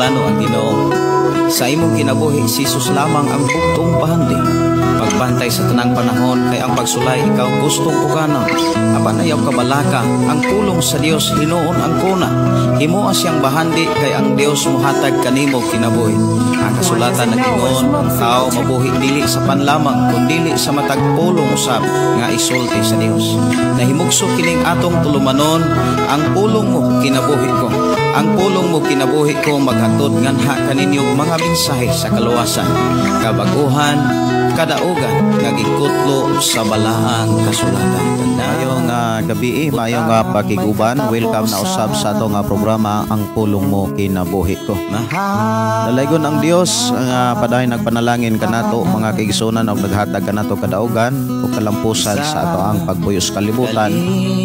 plano ang Ginoo. Sa imong kinabuhi, si Jesus lamang ang bugtong bahandi. Pagbantay sa tanang panahon kay ang pagsulay ikaw gustong pukanon. Apan ayaw kabalaka, ang pulong sa Dios hinuon ang kuna. Himoa siyang bahandi kay ang Dios mohatag kanimo kinabuhi. Ang kasulatan nag-ingon, ang tao mabuhi dili sa panlamang kundili sa matag pulong usab nga isulti sa Dios. Nahimugso kining atong tulumanon, ang pulong mo kinabuhi ko. Ang pulong mo kinabuhi ko maghatod nganha kaninyo mga mensahe sa kaluwasan, kabaguhan, kadaugan nga gikutlo sa balaang kasulatan. Mayong gabi, mayong pakiguban. Welcome na usab sa ato nga programa Ang Pulong Mo Kinabuhi Ko. Dalaygon ang Dios nga padayon nagpanalangin kanato mga kaigsunan og naghatag kanato kadaugan ug kalampusan sa ato ang pagpuyos kalibutan.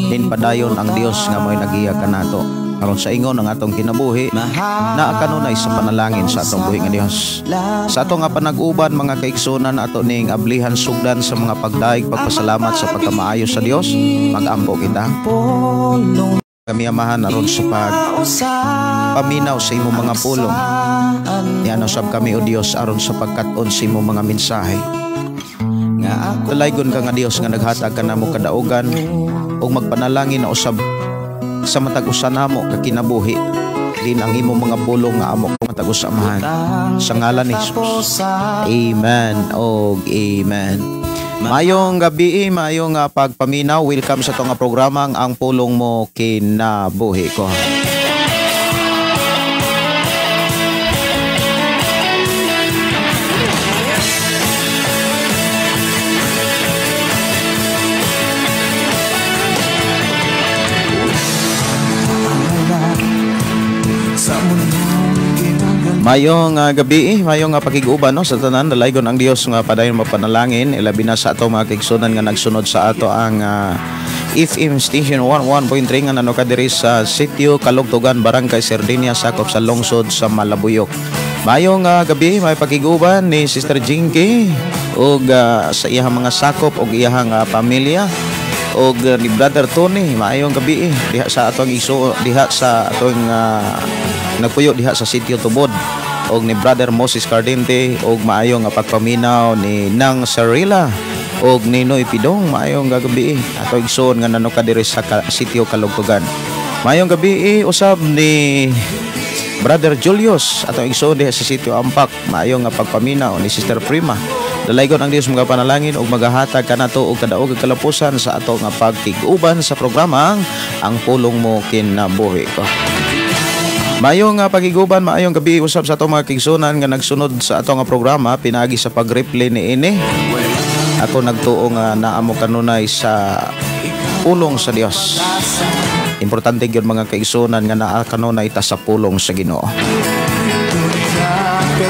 Din padayon ang Dios nga mo'y nagiya kanato. Aron sa ingon ang atong kinabuhi naa kanunay sa panalangin sa atong buhi nga Dios. Sa atong nga panag-uban mga kaigsunan, ato ning ablihan sugdan sa mga pagdaig pagpasalamat sa pagkamaayo sa Dios. Mag-ampo kita. Kami Amahan aron sa pag paminaw sa imong mga pulong. Niano sab kami o Dios aron sa pagkat-on sa imong mga mensahe. Dalaygon ka nga Dios nga naghatag kanamo kadaugan ug magpanalangin na usab sa matag usa namo ka kinabuhi din ang imong mga pulong nga amo matag usa Amahan. Sa ngalan ni Jesus. Amen og amen. Mayong gabi, mayong pagpaminaw. Welcome sa atong programa Ang Pulong Mo Kinabuhi Ko. Mayong gabi, mayong pakig-uban no, sa tanan. Dalaygon ang Dios nga padayon mapanalangin, ilabi na sa ato mga kaigsunan nga nagsunod sa ato ang FM Station 11.3 nga nano ka diri sa Sitio Kalugtugan, Barangay Sardinia, sakop sa lungsod sa Malabuyok. Mayong gabi, may pakig-uban ni Sister Jinky ug sa iyang mga sakop ug iyang pamilya og ni Brother Tony. Maayong gabi diha sa atong iso, diha sa atong nagpuyo diha sa Sitio Tubod, og ni Brother Moses Cardente, og maayong pagpaminaw ni Nang Sarila og ni Noy Pidong. Maayong gabi ato igsoon nga nano ka diri sa Sitio Kalugtugan. Maayong gabi usab ni Brother Julius ato igsoon diha sa Sitio Ampak. Maayong pagpaminaw ni Sister Prima. Dalaygon ang Dios mga panalangin ug magahatag kanato og kadaog ug kalapusan sa ato nga pagtig-uban sa programang Ang Pulong Mo Kinabuhi Ko. Maayong pagiguban, maayong gabi usab sa atong mga kaigsunan nga nagsunod sa atong programa pinaagi sa pag-replay niini. Ako nagtuo nga naa mo kanunay sa pulong sa Dios. Importante gyud mga kaigsunan nga naa kanunay ta sa pulong sa Ginoo.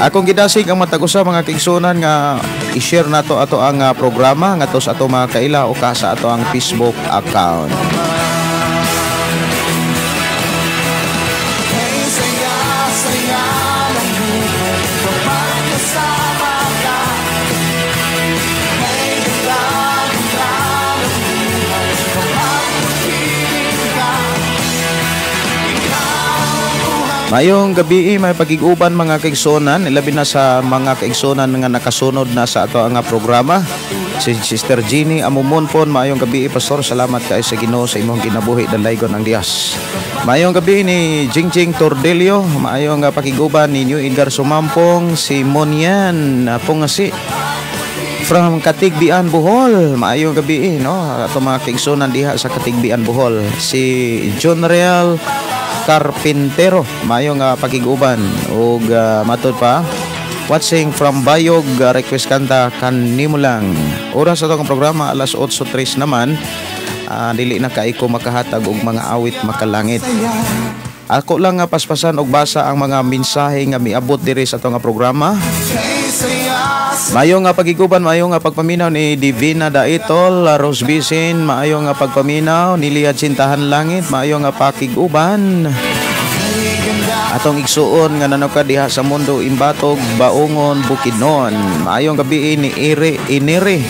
Akong gidasig ang matag usa mga kaigsunan nga i-share nato ato ang programa ngadto sa ato mga kaila o ka sa ato ang Facebook account. Mayong gabi, may pagiguban mga kaigsunan, ilabi na sa mga kaigsunan nga nakasunod na sa ato ang programa. Si Sister Jeannie Amumonpon, maayong gabi, Pastor. Salamat kay sa Ginoo sa imong kinabuhi, dalaygon ang Dios. Maayong gabi ni Jingjing Tordelio, maayong pakiguban ni New Edgar Sumampong, si Monian Pungasi from Katigbian, Bohol. Maayong gabi, no, ato mga kaigsunan diha sa Katigbian, Bohol. Si John Real Carpintero, maayong pakiguban ug matud pa watching from Bayog, request kanta kanimo lang. Oras sa atong programa alas 8:03 naman. Dili na kay ko makahatag og mga awit makalangit. Ako lang nga paspasan og basa ang mga mensahe nga miabot diri sa atong programa. Maayong nga pagiguban, maayong nga pagpaminaw ni Divina Daitol, Rose Bisin, maayong nga pagpaminaw ni Lia Cintahan Langit, maayong nga pakiguban. Atong igsuon nga nanoka diha sa mundo Imbatog, Baungon, Bukidnon. Maayong gabi ni Ire Inire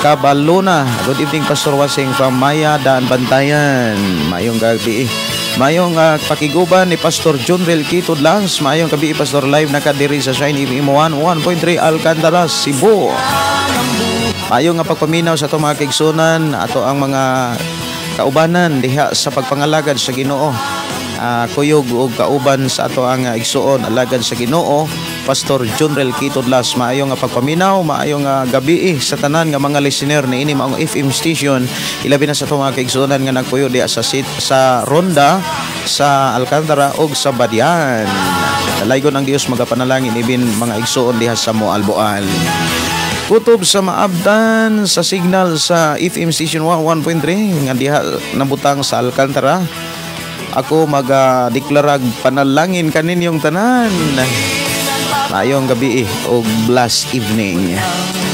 Kabaluna. Good evening Pastor Wasing from Maya Daan Bantayan. Maayong gabi. Mayong pakiguban ni Pastor Junrel Quito Lans. Mayong gabi, Pastor, live naka diri sa Shine FM 1.3 Alcantara, Cebu. Maayong nga pagpaminaw sa ato mga kaigsunan, ato ang mga kaubanan diha sa pagpangalagad sa Ginoo. Kuyog og kauban sa ato ang igsuon alagad sa Ginoo, Pastor Junrel Quito Las. Maayong nga pagpaminaw, maayong gabi sa tanan nga mga listener niini maong FM station, ilabi na sa ato mga kaigsuonan nga nagpuyo diha sa sit, sa Ronda, sa Alcantara ug sa Badian. Dalaygon ang Dios magapanalangin ibin mga igsuon diha sa Moalboal. Kutob sa maabdan sa signal sa FM station 1.3 nga diha nabutang sa Alcantara. Ako magadeklarag panalangin kaninyong tanan. Maayong gabi og blessed evening.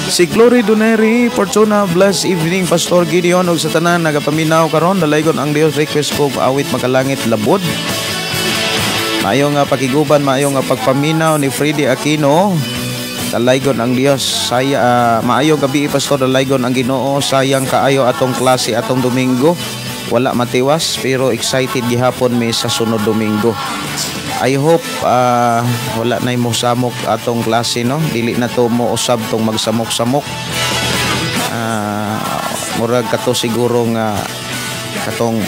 Si Glory Doneri Fortuna, blessed evening, Pastor Gideon og sa tanan nagapaminaw karon. Dalaygon ang Dios, request ko awit Makalangit Labod. Maayong nga pakiguban, maayong nga pagpaminaw ni Freddy Aquino. Dalaygon ang Dios. Saya maayong gabi, Pastor, dalaygon ang Ginoo. Sayang kaayo atong klase atong Domingo. Wala matiwas pero excited gihapon mi sa sunod Domingo. I hope wala na mo samok atong klase, no. Dili na to mo usab tong magsamok-samok. Murag kato siguro nga katong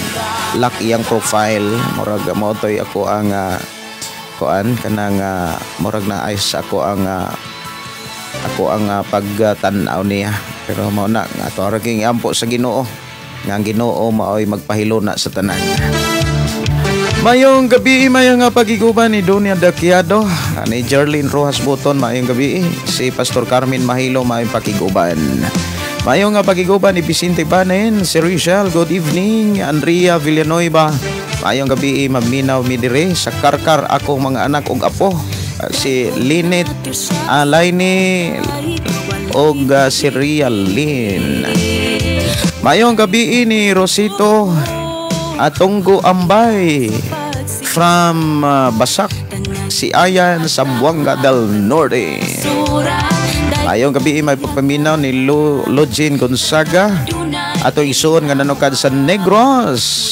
lock iyang profile, murag mo toy ako ang kuan kanang murag na ayos ako ang pagtan-aw niya, pero mao na nga ato ra king ampo sa Ginoo nga ang Ginoo maoy magpahiluna sa tanan. Mayong gabi, mayong nga pagiguban ni Donya Dakiado, ni Jerlyn Rojas Buton, mayong gabi. Si Pastor Carmen Mahilo, mayong pakiguban. Mayong nga pagiguban ni Vicente Banen, si Richelle, good evening. Andrea Villanueva, mayong gabi, maminaw mi dire sa Karkar akong mga anak ug apo. Si Linet, Alaini, og si Ria Lynn. Mayong gabi ni Rosito Atonggo Ambay from Basak, si Ayan, Zamboanga del Norte. Mayong gabi, may pagpaminaw ni Login Gonzaga ato isuon nga nanukad sa Negros.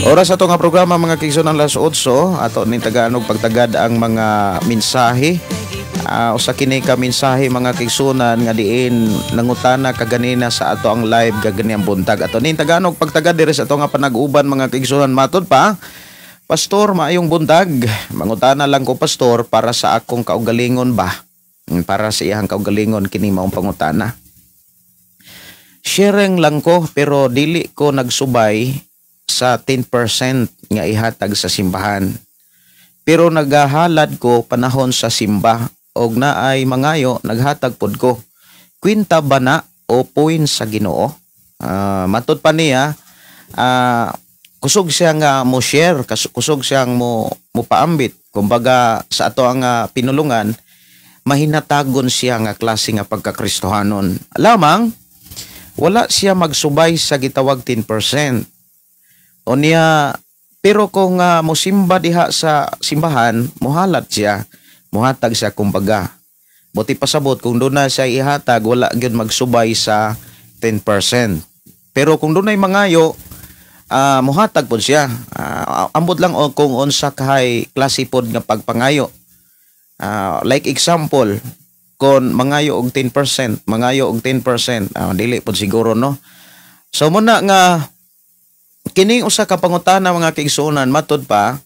Oras ato nga programa, mga kaigsoon, ang alas 8. Ato ning tagaan og pagtagad ang mga mensahe. Usa kini ka mensahe, mga kaigsunan, nga diin nangutana kaganina sa ato ang live kaganiyang buntag. Ato ning tagaan og pagtagad diri sa ato nga panag-uban, mga kaigsunan. Matod pa, "Pastor, maayong buntag. Mangutana lang ko, Pastor, para sa akong kaugalingon ba?" Para sa iyang kaugalingon kini maong pangutana. "Sharing lang ko pero dili ko nagsubay sa 10% nga ihatag sa simbahan. Pero nagahalad ko panahon sa simba og naay mangayo naghatag pod ko. Kwenta ba na o point sa Ginoo?" Matod pa niya, kusog siya nga mo share, kusog siyang mo paambit. Kumbaga sa ato ang pinulungan, mahinatagon siya nga klase nga pagkakristohanon. Lamang wala siya magsubay sa gitawag 10%. O niya, pero kung mosimba diha sa simbahan, muhalat siya, muhatag siya kumbaga. Buti pasabot kung doon na siya ihatag, wala gyud magsubay sa 10%. Pero kung doon ay mangayo, muhatag pod siya. Ambot lang o kung unsa kahay klase pod nga pagpangayo. Like example, kung mangayo og 10%, mangayo og 10%, dili pod siguro, no. So muna nga kining usa ka pangutana, mga kaigsuonan, matod pa,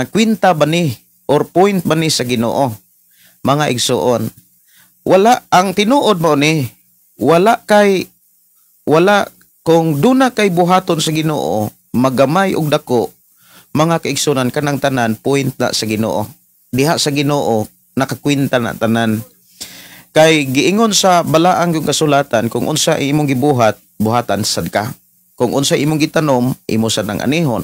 kwenta ba ni or point ba ni sa Ginoo? Mga igsuon, wala ang tinuod mo ni wala kay wala kung duna kay buhaton sa Ginoo, magamay og dako, mga kaigsuonan, kanang tanan point na sa Ginoo. Diha sa Ginoo nakakwenta na tanan. Kay giingon sa balaang yung kasulatan, kung unsa imong gibuhat, buhatan sad ka. Kung unsa imong gitanom, imo sad nang anihon.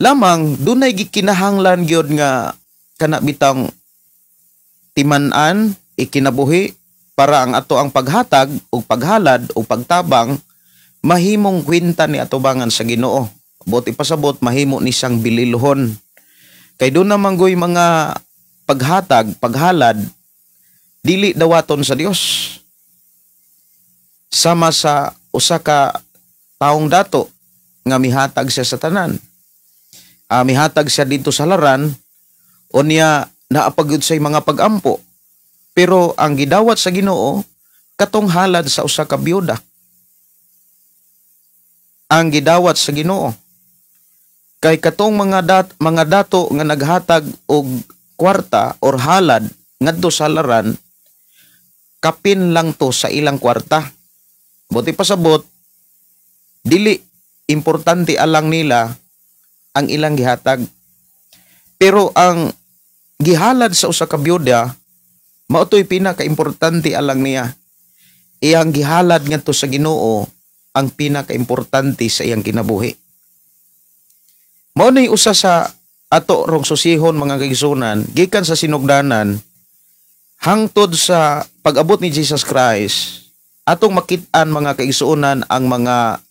Lamang dunay gikinahanglan gyud nga kana bitang timan-an ikinabuhi para ang ato ang paghatag ug paghalad o pagtabang mahimong kwenta ni atubangan sa Ginoo. Buot ipasabot, mahimo ni siyang bililhon. Kay doon naman goy mga paghatag, paghalad, dili dawaton sa Dios. Sama sa usa ka taong dato nga mihatag siya sa tanan. Mihatag siya dito sa laran, unya naa pa gyud say mga pagampo. Pero ang gidawat sa Ginoo katong halad sa usa ka byuda. Ang gidawat sa Ginoo kay katong mga dato nga naghatag og kwarta or halad ngadto sa laran, kapin lang to sa ilang kwarta. Buot pasabot, dili importante alang nila ang ilang gihatag. Pero ang gihalad sa usa ka byuda, mao to'y pinakaimportante alang niya. Iyang gihalad ngadto sa Ginoo ang pinakaimportante sa iyang kinabuhi. Mao ni usa sa ato rong susihon, mga kaigsunan, gikan sa sinugdanan hangtod sa pag-abot ni Jesus Christ, atong makit-an, mga kaigsuonan, ang mga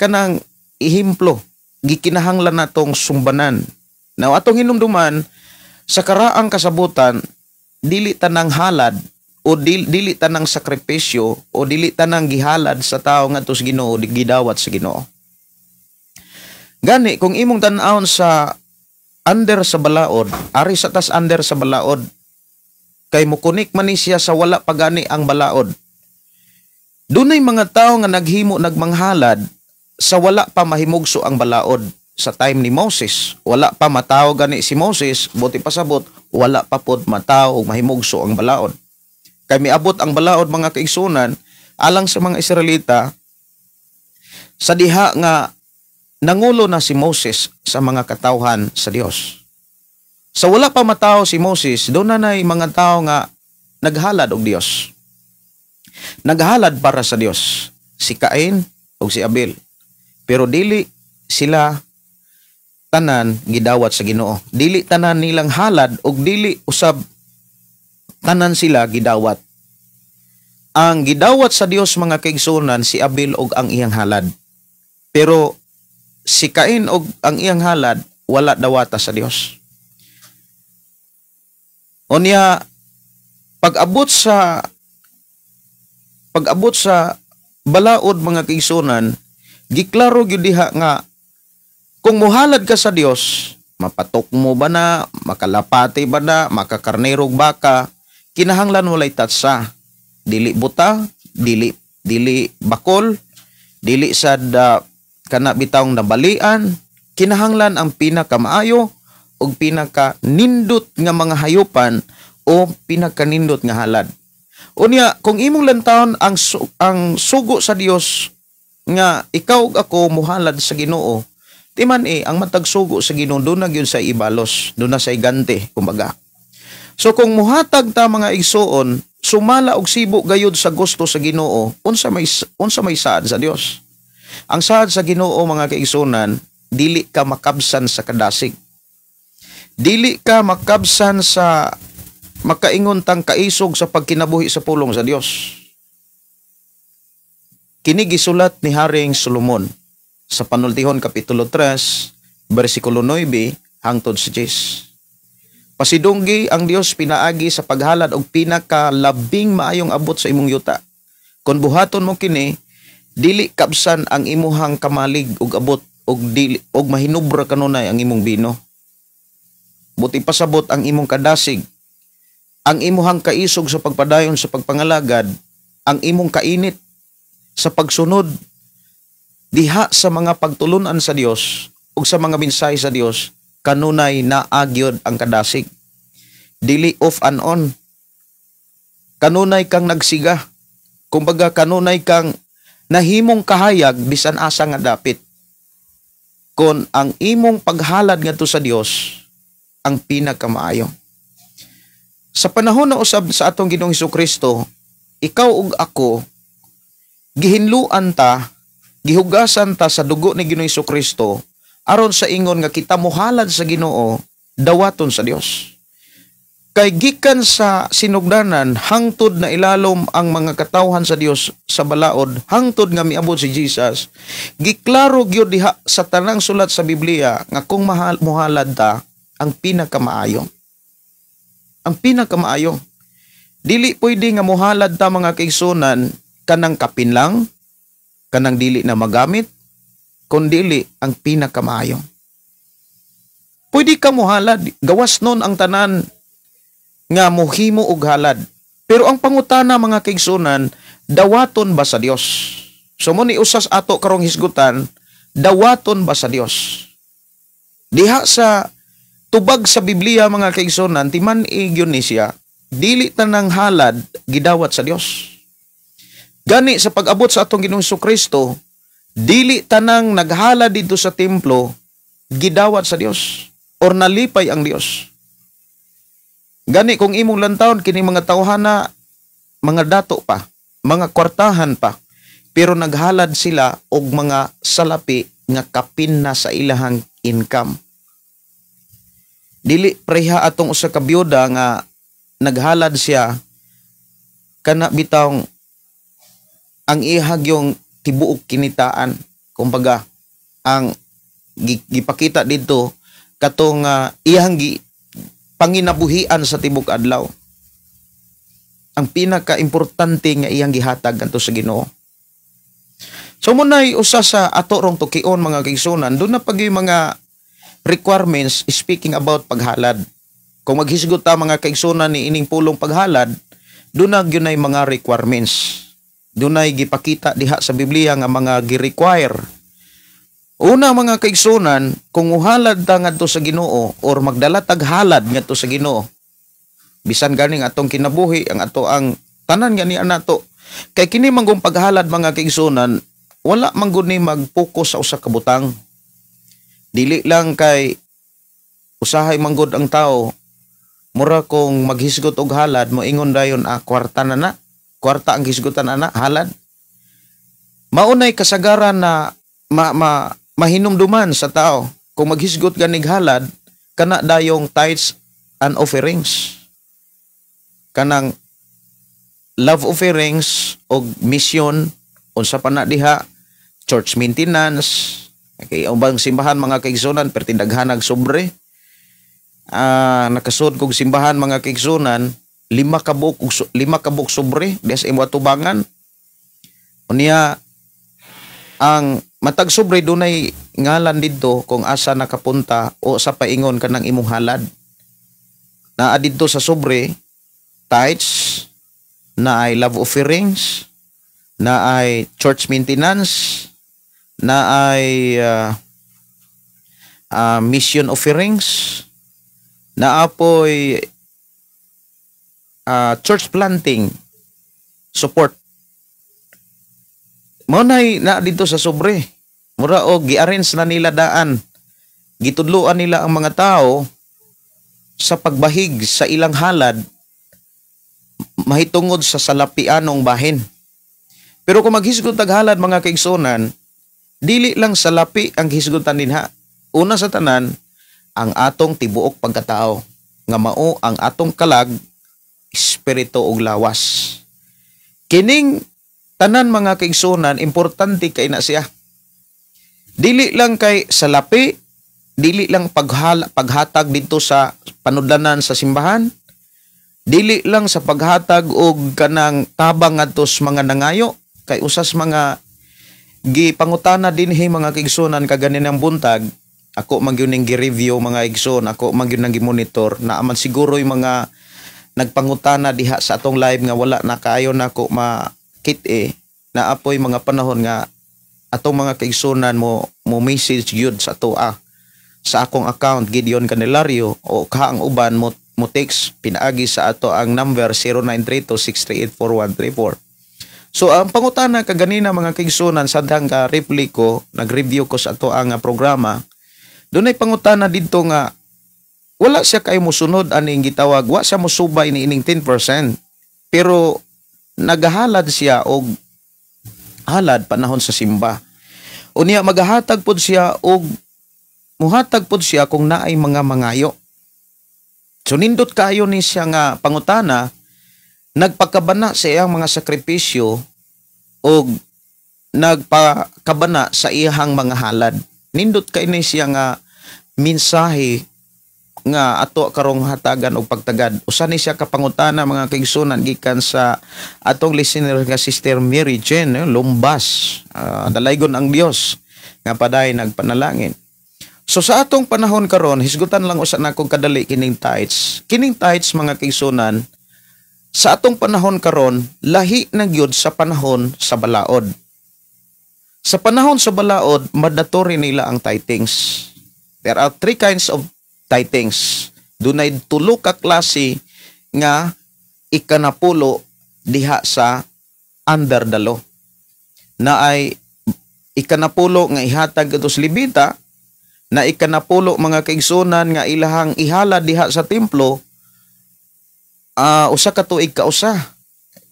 kanang ehemplo gikinahanglan natong sumbanan. Now, atong hinumduman, sa karaang kasabutan, dili tanang halad o dili tanang sakripisyo o dili tanang gihalad sa tao ngadto sa Ginoo gidawat sa Ginoo. Gani kung imong tan-awon sa under sa balaod, ari sa tas under sa balaod, kay mukunik man ni siya sa wala pa gani ang balaod. Dunay mga tao nga naghimo, nagmanghalad sa wala pa mahimugso ang balaod sa time ni Moses. Wala pa matawo gani si Moses, buot pasabot, wala pa pod matawo og mahimugso ang balaod. Kay miabot ang balaod, mga kaigsunan, alang sa mga Israelita sa diha nga nangulo na si Moses sa mga katawhan sa Dios. Sa wala pa matawo si Moses, duna nay mga tao nga naghalad og Dios. Naghalad para sa Dios, si Cain ug si Abel. Pero dili sila tanan gidawat sa Ginoo. Dili tanan nilang halad ug dili usab tanan sila gidawat. Ang gidawat sa Dios, mga kaigsunan, si Abel og ang iyang halad. Pero si Cain og ang iyang halad wala dawata sa Dios. Unya pag-abot sa balaod, mga kaigsunan, giklaro gyud diha nga kung muhalad ka sa Dios, mapatok mo ba na, makalapati ba na, makakarnerog baka, kinahanglan walay tatsa. Dili buta, dili dili bakol, dili sad kana bitawng nabalian, kinahanglan ang pinakamaayo ug pinaka nindot nga mga hayupan o pinakanindot nga halad. Unya, kung imong lantawon ang sugo sa Dios nga ikaw ug ako muhalad sa Ginoo, timan eh ang matag sugo sa Ginoo duna gyud sa ibalos, duna sa igante kumbaga. So kung muhatag ta, mga igsuon, sumala og sibo gayud sa gusto sa Ginoo, unsa may saad sa Dios? Ang saad sa Ginoo, mga kaigsunan, dili ka makabsan sa kadasig. Dili ka makabsan sa makaingon tang kaisog sa pagkinabuhi sa pulong sa Dios. Kini gisulat ni Haring Solomon sa Panultihon Kapitulo 3, versikulo 9 hangtod sa 10. Pasidunggi ang Dios pinaagi sa paghalad og pinakalabing maayong abot sa imong yuta. Kung buhaton mo kini, dili kabsan ang imuhang kamalig og abot og dili og mahinubra kanunay ang imong bino. Buot pasabot, ang imong kadasig, ang imuhang kaisog sa pagpadayon sa pagpangalagad, ang imong kainit sa pagsunod diha sa mga pagtulunan sa Dios ug sa mga mensahe sa Dios, kanunay naa gyud ang kadasig. Dili off and on. Kanunay kang nagsiga. Kumbaga, kanunay kang nahimong kahayag bisan asa nga dapit. Kon ang imong paghalad ngadto sa Dios ang pinakamaayo. Sa panahon na usab sa atong Ginoong Kristo, ikaw ug ako gihinluan ta, gihugasan ta sa dugo ni Ginoong Kristo aron sa ingon nga kita mohalad sa Ginoo, dawaton sa Dios. Kay gikan sa sinugdanan hangtod na ilalom ang mga katawhan sa Dios sa balaod, hangtod nga miabot si Jesus, giklaro gyud diha sa tanang sulat sa Biblia nga kung mahal mohalad ta, ang pinakamaayo. Ang pinakamaayo. Dili pwede nga mohalad ta, mga kaigsunan, kanang kapin lang. Kanang dili na magamit, kun dili ang pinakamaayo. Pwede ka mohalad, gawas nun ang tanan nga mohimo og halad. Pero ang pangutana, mga kaigsunan, dawaton ba sa Dios? So mo ni usas ato karong hisgutan, dawaton ba sa Dios? Diha sa tubag sa Biblia, mga kaigsunan, timan gyud ni siya, dili tanang halad gidawat sa Dios. Gani sa pag-abot sa atong Ginoong Kristo, dili tanang naghalad dito sa templo gidawat sa Dios or nalipay ang Dios. Gani kung imong lantawon kini mga tawhana, mga dato pa, mga kwartahan pa, pero naghalad sila og mga salapi nga kapin na sa ilahang income. Dili preha atong usa ka biyuda nga naghalad siya kana bitawng ang ihag yung tibuok kinitaan. Kumbaga, ang gipakita dito katong iyang panginabuhian sa tibok adlaw. Ang pinaka-importante nga iyang gihatag ngadto sa Ginoo. So munay usa sa ato rong tukion, mga kaigsunan, doon na pag yung mga requirements speaking about paghalad. Kung maghisgot ta, mga kaigsunan, ni ining pulong paghalad, doon na gyud mga requirements. Dunay gipakita diha sa Biblia nga mga gi-require. Una, mga kaigsunan, kung uhalad ta ngadto sa Ginoo or magdala tag halad ngadto sa Ginoo, bisan ganing atong kinabuhi, ang ato ang tanan gani nato. Kay kini manggong paghalad, mga kaigsunan, wala man gud ni mag-focus sa usa ka butang. Dili lang kay usahay manggod ang tao, mura kung maghisgot og halad, moingon dayon, "Ah, kwarta na na. Kwarta ang hisgutan ana, halad." Maunay kasagaran na ma, ma mahinumduman sa tao kung maghisgot ganig halad, kana dayong tithes and offerings. Kanang love offerings og mission, unsa pa na diha, church maintenance. Okay, ang bang simbahan, mga kaigsunan, perti daghanag sobre. Ah, nakasud kog simbahan, mga kaigsunan, lima ka buok sobre diha sa imo atubangan. Unya ang matag sobre dunay ngalan didto kung asa nakapunta o sa paingon kanang imong halad. Naa didto sa sobre tithes, na ay love offerings, na ay church maintenance, na ay mission offerings, na apoy church planting support. Mao nay na dito sa sobre. Mura og gi-arrange na nila daan. Gitudloan nila ang mga tao sa pagbahig sa ilang halad mahitungod sa salapianong bahin. Pero kung maghisgot tag halad, mga kaigsunan, dili lang salapi ang hisgutan dinha. Una sa tanan, ang atong tibuok pagkatao nga mao ang atong kalag, espiritu ug lawas. Kining tanan, mga kaigsunan, importante kay na siya. Dili lang kay salapi, dili lang paghatag dito sa panudlanan sa simbahan, dili lang sa paghatag og kanang tabang ngadto sa mga nangayo. Kay usas mga gipangutana dinhi, mga kaigsunan, kaganinang buntag, ako man gyud ning gi-review, mga igsoon, ako man gyud nang gi-monitor na man siguro yung mga nagpangutana diha sa atong live nga wala na kaayo nako makit eh na apoy mga panahon nga atong mga kaigsunan mo mo message gyud sa atoa sa akong account Gideon Candelario o ka ang uban mo mo text pinaagi sa ato ang number 0932-638-4134. So ang pangutana kaganina, mga kaigsunan, sa dang ka reply ko, nag-review ko sa ato ang programa. Dunay pangutana didto nga wala siya kay musunod aning gitawag, wa siya musubay ni ining 10%. Pero nagahalad siya og halad panahon sa simba. Unya magahatag pod siya og muhatag pod siya kung naay mga mangayo. So nindot kayo ni siya nga pangutana, nagpakabana sa iyang mga sakripisyo og nagpakabana sa iyang mga halad. Nindot kay ni siya nga mensahe nga ato karong hatagan og pagtagad. Usa ni siya ka pangutana, mga kaigsunan, gikan sa atong listener nga Sister Mary Jane Lumbas. Dalaygon ang Dios nga paday nagpanalangin. So sa atong panahon karon, hisgutan lang usa na kong kadali kining tithes. Kining tithes, mga kaigsunan, sa atong panahon karon lahi na gyud sa panahon sa balaod. Sa panahon sa balaod, mandatory nila ang tithings. There are three kinds of tithings. Dunay tulo ka klase nga ikanapulo diha sa under the law. Na ay ikanapulo nga ihatag kadto sa Levita, na ikanapulo, mga kaigsunan, nga ilahang ihala diha sa templo usa ka tuig kausa,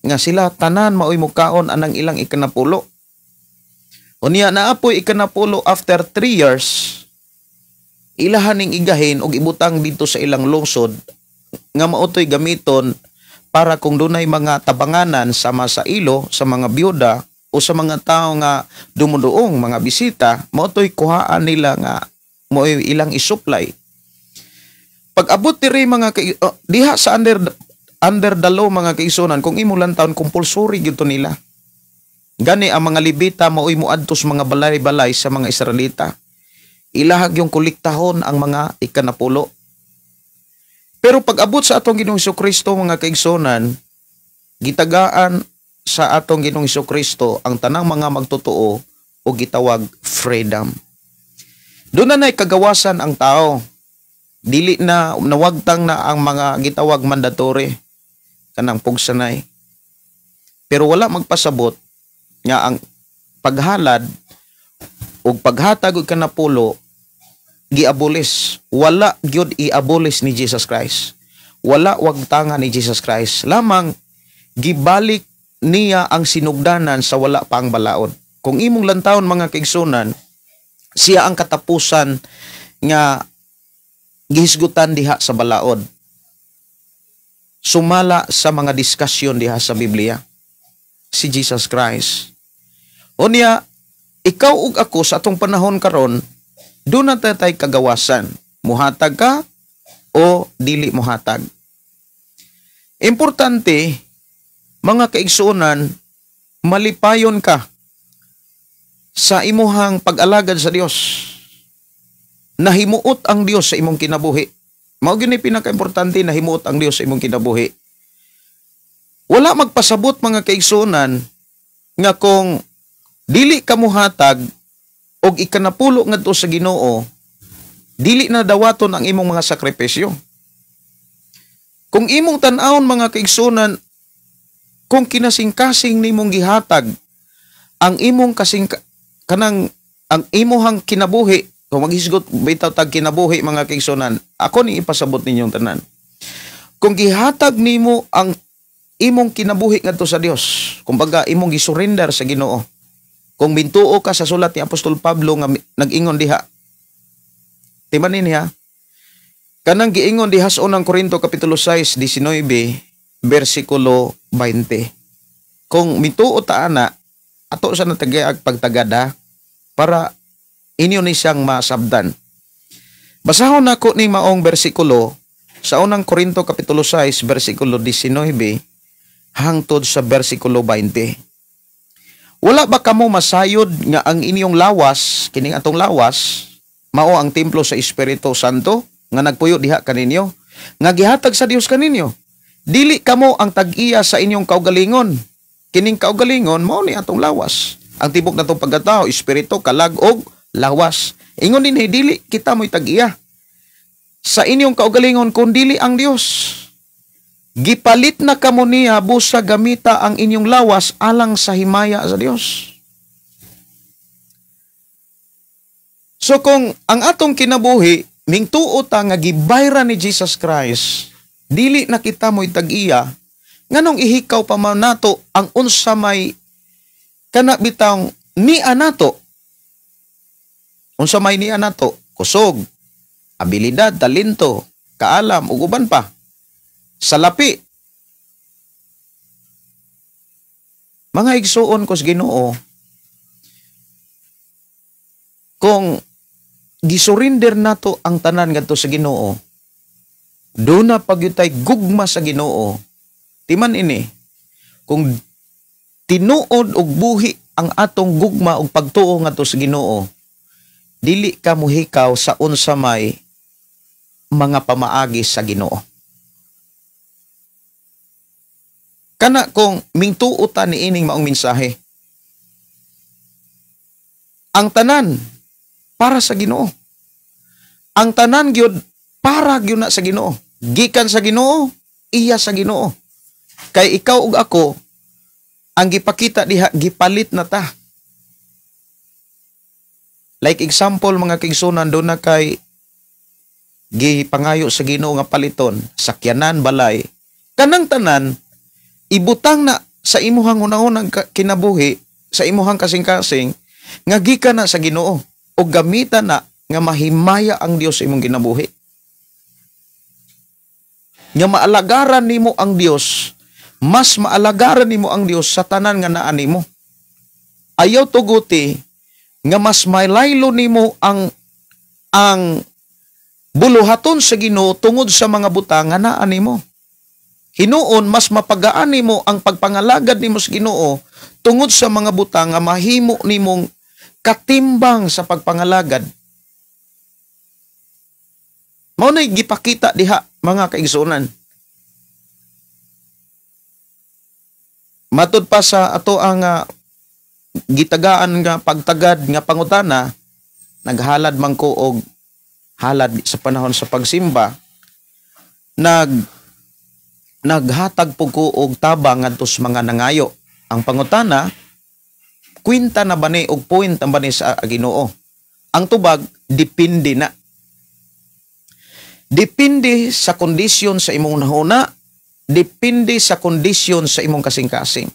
nga sila tanan maoy mukaon anang ilang ikanapulo. Unya naapoy ikanapulo after 3 years, ilahan ning igahin og ibutang dito sa ilang lungsod nga mao toy gamiton para kung dunay mga tabanganan sama sa ilo, sa mga byuda o sa mga tao nga dumuduong mga bisita, mao toy kuhaan nila nga mo'y ilang isupply. Pag abot diri mga oh, diha sa under under the law, mga kaigsunan, kung imo lang taon, compulsory gyud to nila. Gani ang mga Levita maoy moadto sa mga balay-balay sa mga Israelita. Ilahag yung kolektahon ang mga ikanapulo. Pero pag abot sa atong Ginoong Kristo, mga kaigsunan, gitagaan sa atong Ginoong Kristo ang tanang mga magtotoo o gitawag freedom. Doon na na'y kagawasan ang tao. Dili na nawagtang na ang mga gitawag mandatory kanang pugsanay. Pero wala magpasabot nga ang paghalad ug paghatag og kanapulo giabolis. Wala gyud i-abolish ni Jesus Christ. Wala wagtanga ni Jesus Christ. Lamang gibalik niya ang sinugdanan sa wala pa ang balaod. Kung imong lantawon, mga kaigsunan, siya ang katapusan nga gihisgutan diha sa balaod. Sumala sa mga diskusyon diha sa Biblia. Si Jesus Christ. Unya, ikaw ug ako sa atong panahon karon, doon na tay kagawasan. Muhatag ka o dili muhatag. Importante, mga kaigsuonan, malipayon ka sa imuhang pag-alagad sa Dios. Nahimuot ang Dios sa imong kinabuhi. Mao gyud ni pinaka-importante, nahimuot ang Dios sa imong kinabuhi. Wala magpasabot, mga kaigsuonan, nga kung dili ka muhatag og ikanapulo ngadto sa Ginoo, dili na dawaton ang imong mga sakripisyo. Kung imong tan-awon, mga kaigsuonan, kung kinasingkasing nimong gihatag ang imong kasing kanang ang imuhang kinabuhi, kung maghisgot bitaw tag kinabuhi, mga kaigsuonan, ako ni ipasabot ninyong tanan. Kung gihatag nimo ang imong kinabuhi ngadto sa Dios, kumbaga imong gisurrender sa Ginoo. Kung mintuo ka sa sulat ni Apostol Pablo nga nag-ingon diha. Timanin niya. Kanang giingon diha sa Unang Korinto kapitulo 6, 19, versikulo 20. Kung mituo ta ana, ato sa natagayag pagtagada para inyo ni siyang masabdan. Basahon nako ni maong bersikulo sa Unang Korinto kapitulo 6 versikulo 19 hangtod sa versikulo 20. Wala ba kamo masayod nga ang inyong lawas, kining atong lawas, mao ang templo sa Espiritu Santo nga nagpuyo diha kaninyo, nga gihatag sa Dios kaninyo? Dili kamo ang tag-iya sa inyong kaugalingon. Kining kaugalingon mao ni atong lawas. Ang tibok natong pagkatao, espiritu, kalag og lawas. Ingon din, dili kita mo'y tag-iya sa inyong kaugalingon kun dili ang Dios. Gipalit na kamo niya busa gamita ang inyong lawas alang sa himaya sa Dios. So kung ang atong kinabuhi mingtuo ta nga gibayra ni Jesus Christ, dili na kita mo'y tag-iya, nganong ihikaw pa man nato ang unsa may kana bitawng niya nato? Unsa may niya nato? Kusog, abilidad, talento, kaalam, ug uban pa. Salapi. Mga igsuon ko sa Ginoo, kung gisurrender nato ang tanan ngadto sa Ginoo, Duna pa gyud tay gugma sa Ginoo. Timan ini, kung tinuod og buhi ang atong gugma og pagtuo ngadto sa Ginoo, dili ka mohikaw sa unsa may mga pamaagi sa Ginoo. Kana kung mingtuo ta niining maong mensahe, ang tanan para sa Ginoo. Ang tanan gyud para gyud na sa Ginoo. Gikan sa Ginoo, iya sa Ginoo. Kay ikaw ug ako, ang gipakita diha, gipalit na ta. Like example, mga kaigsunan, doon na kay gipangayo sa Ginoo nga paliton, sakyanan, balay. Kanang tanan, ibutang na sa imuhang unahunang kinabuhi, sa imuhang kasing-kasing, nga gikan na sa Ginoo o gamitan na nga mahimaya ang Dios sa imong kinabuhi. Nga maalagaran nimo ang Dios, mas maalagaran nimo ang Dios sa tanan nga naa nimo. Ayaw tuguti nga mas malaylo nimo ang buluhaton sa Ginoo tungod sa mga butang nga naa nimo. Hinuon mas mapagaan nimo ang pagpangalagad nimo sa Ginoo tungod sa mga butang nga mahimo nimong katimbang sa pagpangalagad. Mao nay gipakita diha, mga kaigsuonan. Matud pa sa ato ang gitagaan nga pagtagad nga pangutana, naghalad man ko og halad sa panahon sa pagsimba, naghatag po ko og tabang ngadto sa mga nangayo. Ang pangutana, kwinta na ba ni og point ang ba ni sa Ginoo? Ang tubag, depende na. Depende sa kondisyon sa imong nahuna, depende sa kondisyon sa imong kasing-kasing.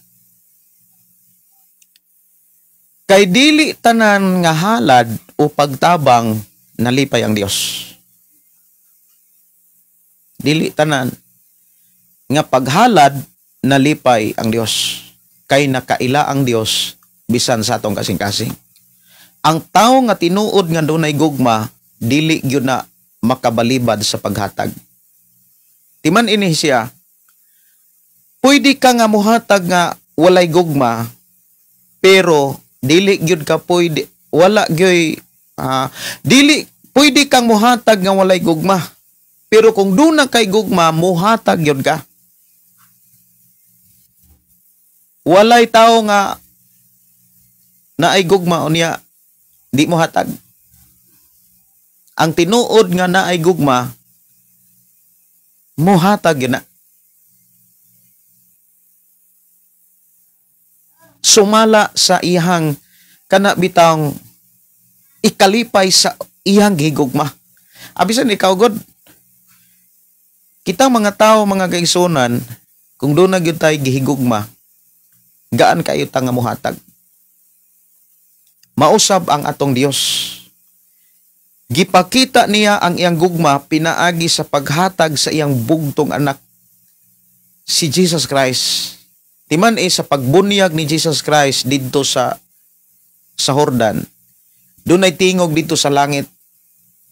Kay dili tanan nga halad o pagtabang nalipay ang Dios. Dili tanan nga paghalad nalipay ang Dios. Kay nakaila ang Dios bisan sa atong kasing-kasing. Ang tawo nga tinuod nga dunay gugma, dili gyud na makabalibad sa paghatag. Timan ini siya, pwede ka nga muhatag nga walay gugma, pero dili gyud ka pwede, wala gyud, dili pwede kang muhatag nga walay gugma. Pero kung duna kay gugma, muhatag gyud ka. Walay tao nga naay gugma unya di muhatag. Ang tinuod nga naay gugma, muhatag yun na. Sumala sa iyang kana bitang ikalipay sa iyang gigugma. Abisan ikaw, God, kitang mga tao, mga kaigsunan, kung doon na gyud tayo gihigugma, gaan kayo ta nga muhatag. Mausab ang atong Dios. Gipakita niya ang iyang gugma pinaagi sa paghatag sa iyang bugtong anak, si Jesus Christ. Timan sa pagbunyag ni Jesus Christ didto sa Jordan, dunay tingog didto sa langit.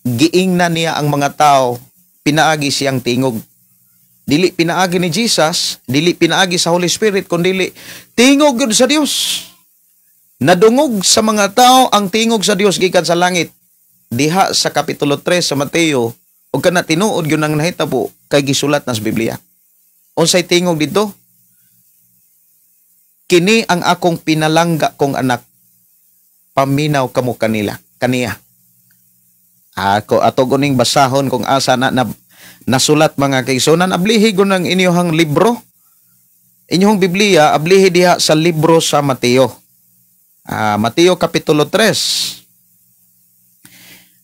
Giingnan niya ang mga tao, pinaagi siyang tingog. Dili pinaagi ni Jesus, dili pinaagi sa Holy Spirit, kundili tingog gyud sa Dios. Nadungog sa mga tao ang tingog sa Dios gikan sa langit. Diha sa Kapitulo 3 sa Mateo, ug kana tinuod gyud ang nahitabo kay gisulat na sa Biblia. Unsay tingog didto? Kini ang akong pinalangga kong anak, paminaw kamo kanila, kaniya. Ako ato guning basahon kung asa na nasulat, mga kaigsunan. Ablihi gun ang inyong libro, inyong Biblia, ablihi diha sa libro sa Mateo. Mateo Kapitulo 3.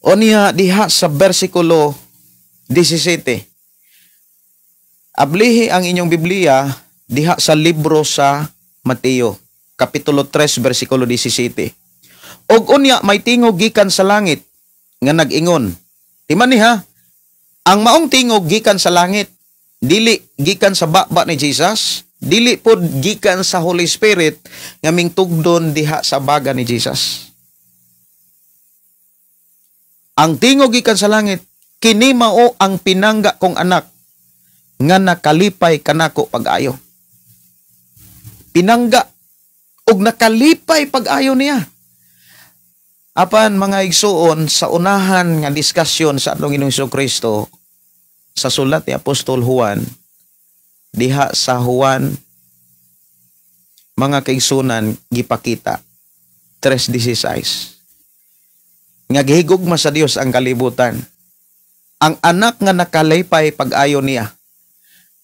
Unya diha sa bersikulo 17. Ablihi ang inyong Biblia diha sa libro sa Mateo, Kapitulo 3, bersikulo 17. Og unya may tingog gikan sa langit nga nag-ingon. Timan ni ha, ang maong tingog gikan sa langit, dili gikan sa baba ni Jesus, dili pod gikan sa Holy Spirit nga mingtugdon diha sa baga ni Jesus. Ang tingog gikan sa langit, kini mao ang pinangga kong anak, nga nakalipay kanako pag-ayo. Pinangga og nakalipay pag-ayo niya. Apan mga igsuon, sa unahan nga diskusyon sa atong Ginoong Kristo sa sulat ni Apostol Juan, diha sa Juan, mga kaigsunan, gipakita 3:16 nga gihigugma sa Dios ang kalibutan. Ang anak nga nakalipay pag-ayo niya,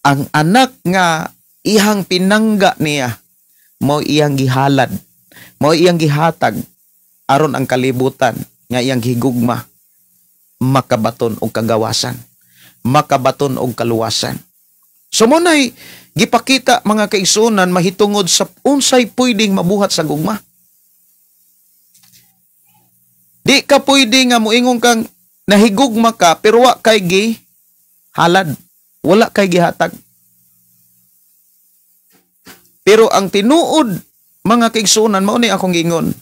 ang anak nga ihang pinangga niya, mao iyang gihalad, mao iyang gihatag aron ang kalibutan nga iyang gihigugma makabaton og kagawasan, makabaton og kaluwasan. So mo nay gipakita, mga kaigsunan, mahitungod sa unsay pwedeng mabuhat sa gugma. Di ka pwede nga moingon kang nahigugma ka pero wa kay gi halad, wala kay gihatag. Pero ang tinuod, mga kaigsunan, mao ni akong giingon.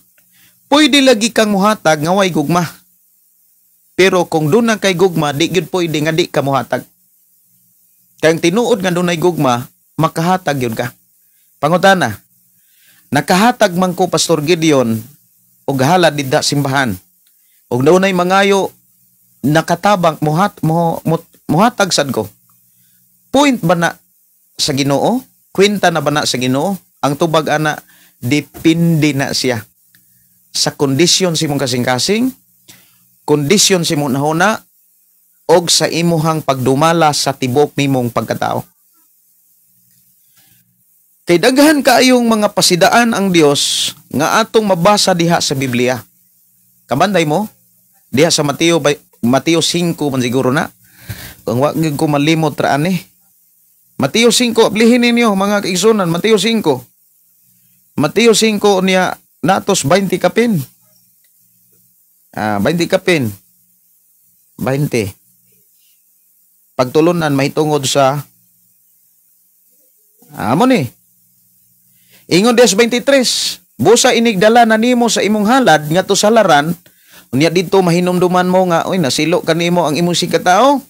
Pwede lagi kang muhatag nga way gugma. Pero kung duna kay gugma, di gyud pwede nga di ka muhatag. Kay ang tinuod nga dunay gugma, makahatag gyud ka. Pangutana, nakahatag man ko, Pastor Gideon, og halad didha simbahan. Og dunay mangayo, nakatabang muhat mo, mo muhatag sad ko. Point ba na sa Ginoo? Kwenta na ba na sa Ginoo? Ang tubag ana, depende na siya sa kondisyon sa imong kasing-kasing, kondisyon sa imong nahuna, og sa imuhang pagdumala sa tibok nimong pagkatao. Kay daghan kaayong mga pasidaan ang Dios nga atong mabasa diha sa Biblia. Kabanday mo diha sa Mateo Mateo 5 man siguro na. Kung wa gyud ko malimot ra ani. Mateo 5, ablihin ninyo, mga kaigsunan, Mateo 5. Mateo 5 niya natos 20 kapin. 20 kapin. 20. Pagtulunan mahitungod sa amo ni. Ingon des 23, busa inigdala na nimo sa imong halad ngadto sa halaran, unya didto mahinumduman mo nga oy, nasilo kanimo ang imong sikatao.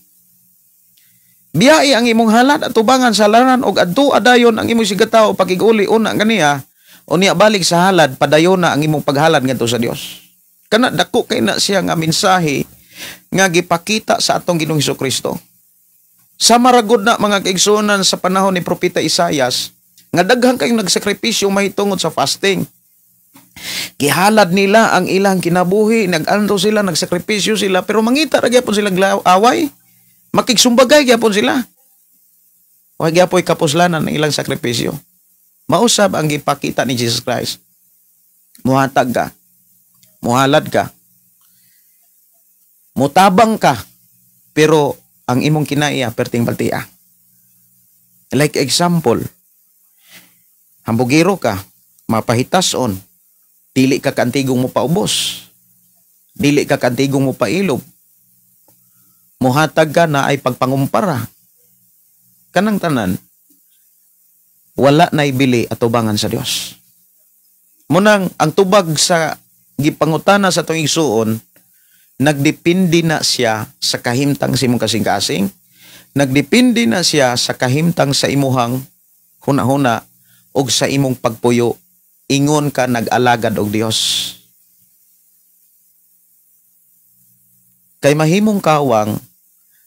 Biyai ang imong halad atubangan sa halaran og adto adayon ang imong sikatao pakiguli una kaniya, unya balik sa halad, padayon na ang imong paghalad ngadto sa Dios. Kana dako kay na siya nga mensahe nga gipakita sa atong Ginoong Hesukristo. Sa maragod na, mga kaigsuonan, sa panahon ni Propeta Isayas nga daghan kayong nagsakripisyo mahitungod sa fasting. Gihalad nila ang ilang kinabuhi, nag-anto sila, nagsakripisyo sila, pero mangita ra gyapon sila away. Makigsumbagay gyapon sila. Wa gyapoy kapuslanan ang ilang sakripisyo. Mausab ang gipakita ni Jesus Christ. Muhatag ka, muhalad ka, mutabang ka, pero ang imong kinaiya perting baltia. Like example, hambugiro ka, mapahitason, dili ka kantigong mo paubos, dili ka kantigong mo pailob, muhatag ka na ay pagpangumpara. Kanang tanan, wala na ibili atubangan sa Dios. Munang ang tubag sa gipangutana sa atong igsuon, nagdepende na siya sa kahimtang sa imong kasing-kasing, nagdepende na siya sa kahimtang sa imuhang huna-huna og sa imong pagpuyo, ingon ka nag-alagad og Dios. Kay mahimong kawang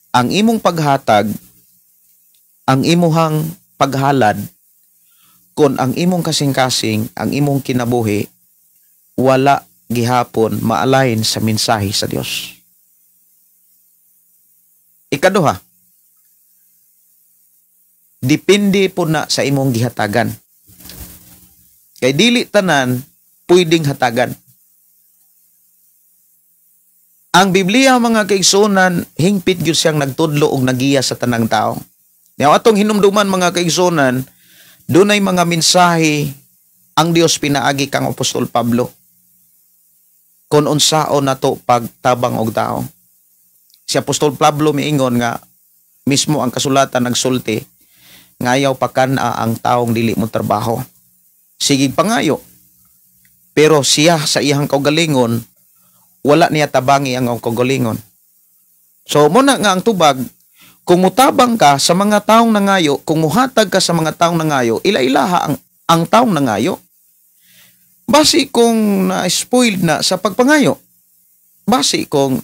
ang imong paghatag, ang imuhang paghalad, kon ang imong kasing-kasing, ang imong kinabuhi, wala gihapon maalain sa mensahe sa Dios. Ikaduha, depende po na sa imong gihatagan. Kay dili tanan pwedeng hatagan. Ang Biblia, mga kaigsunan, hingpit gyud siyang nagtudlo og nagiya sa tanang tao. Now, atong hinumduman, mga kaigsunan, dunay mga mensahe ang Dios pinaagi kang Apostol Pablo kon unsaon nato pagtabang og tao. Si Apostol Pablo miingon nga mismo ang kasulatan nagsulti nga ayaw pakan-a ang taong dili mo trabaho. Sige pangayo. Pero siya sa iyang kaugalingon, wala niya tabangi ang kaugalingon. So muna nga ang tubag, Kung mutabang ka sa mga taong nangayo, kung muhatag ka sa mga taong nangayo, ila-ilaha ang taong nangayo. Basi kung na-spoiled na sa pagpangayo. Basi kung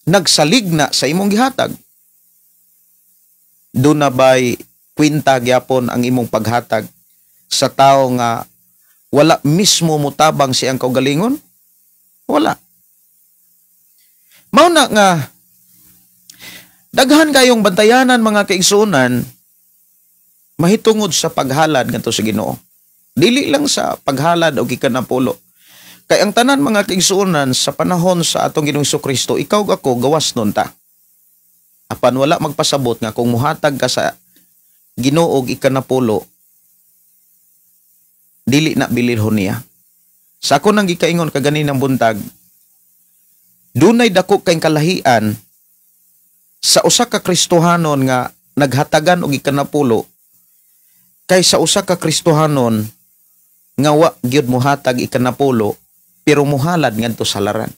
nagsalig na sa imong gihatag. Doon na ba'y kwinta gyapon ang imong paghatag sa tao nga wala mismo mutabang siyang kaugalingon? Wala. Mao na nga daghan kayong bantayanan, mga kaigsuonan, mahitungod sa paghalad ngadto sa Ginoo. Dili lang sa paghalad og ikanapulo. Kay ang tanan, mga kaigsuonan, sa panahon sa atong Ginoong Kristo, ikaw ug ako gawas nun ta. Apan wala magpasabot nga kung muhatag ka sa Ginoo og ikanapulo, dili na bililhon niya. Sa ako nang gikaingon kaganinang buntag, dunay dako kay kalahian sa usa ka Kristohanon nga naghatagan og ikanapulo kaysa usa ka Kristohanon nga wa gyud mohatag ikanapulo pero muhalad ngadto sa laran.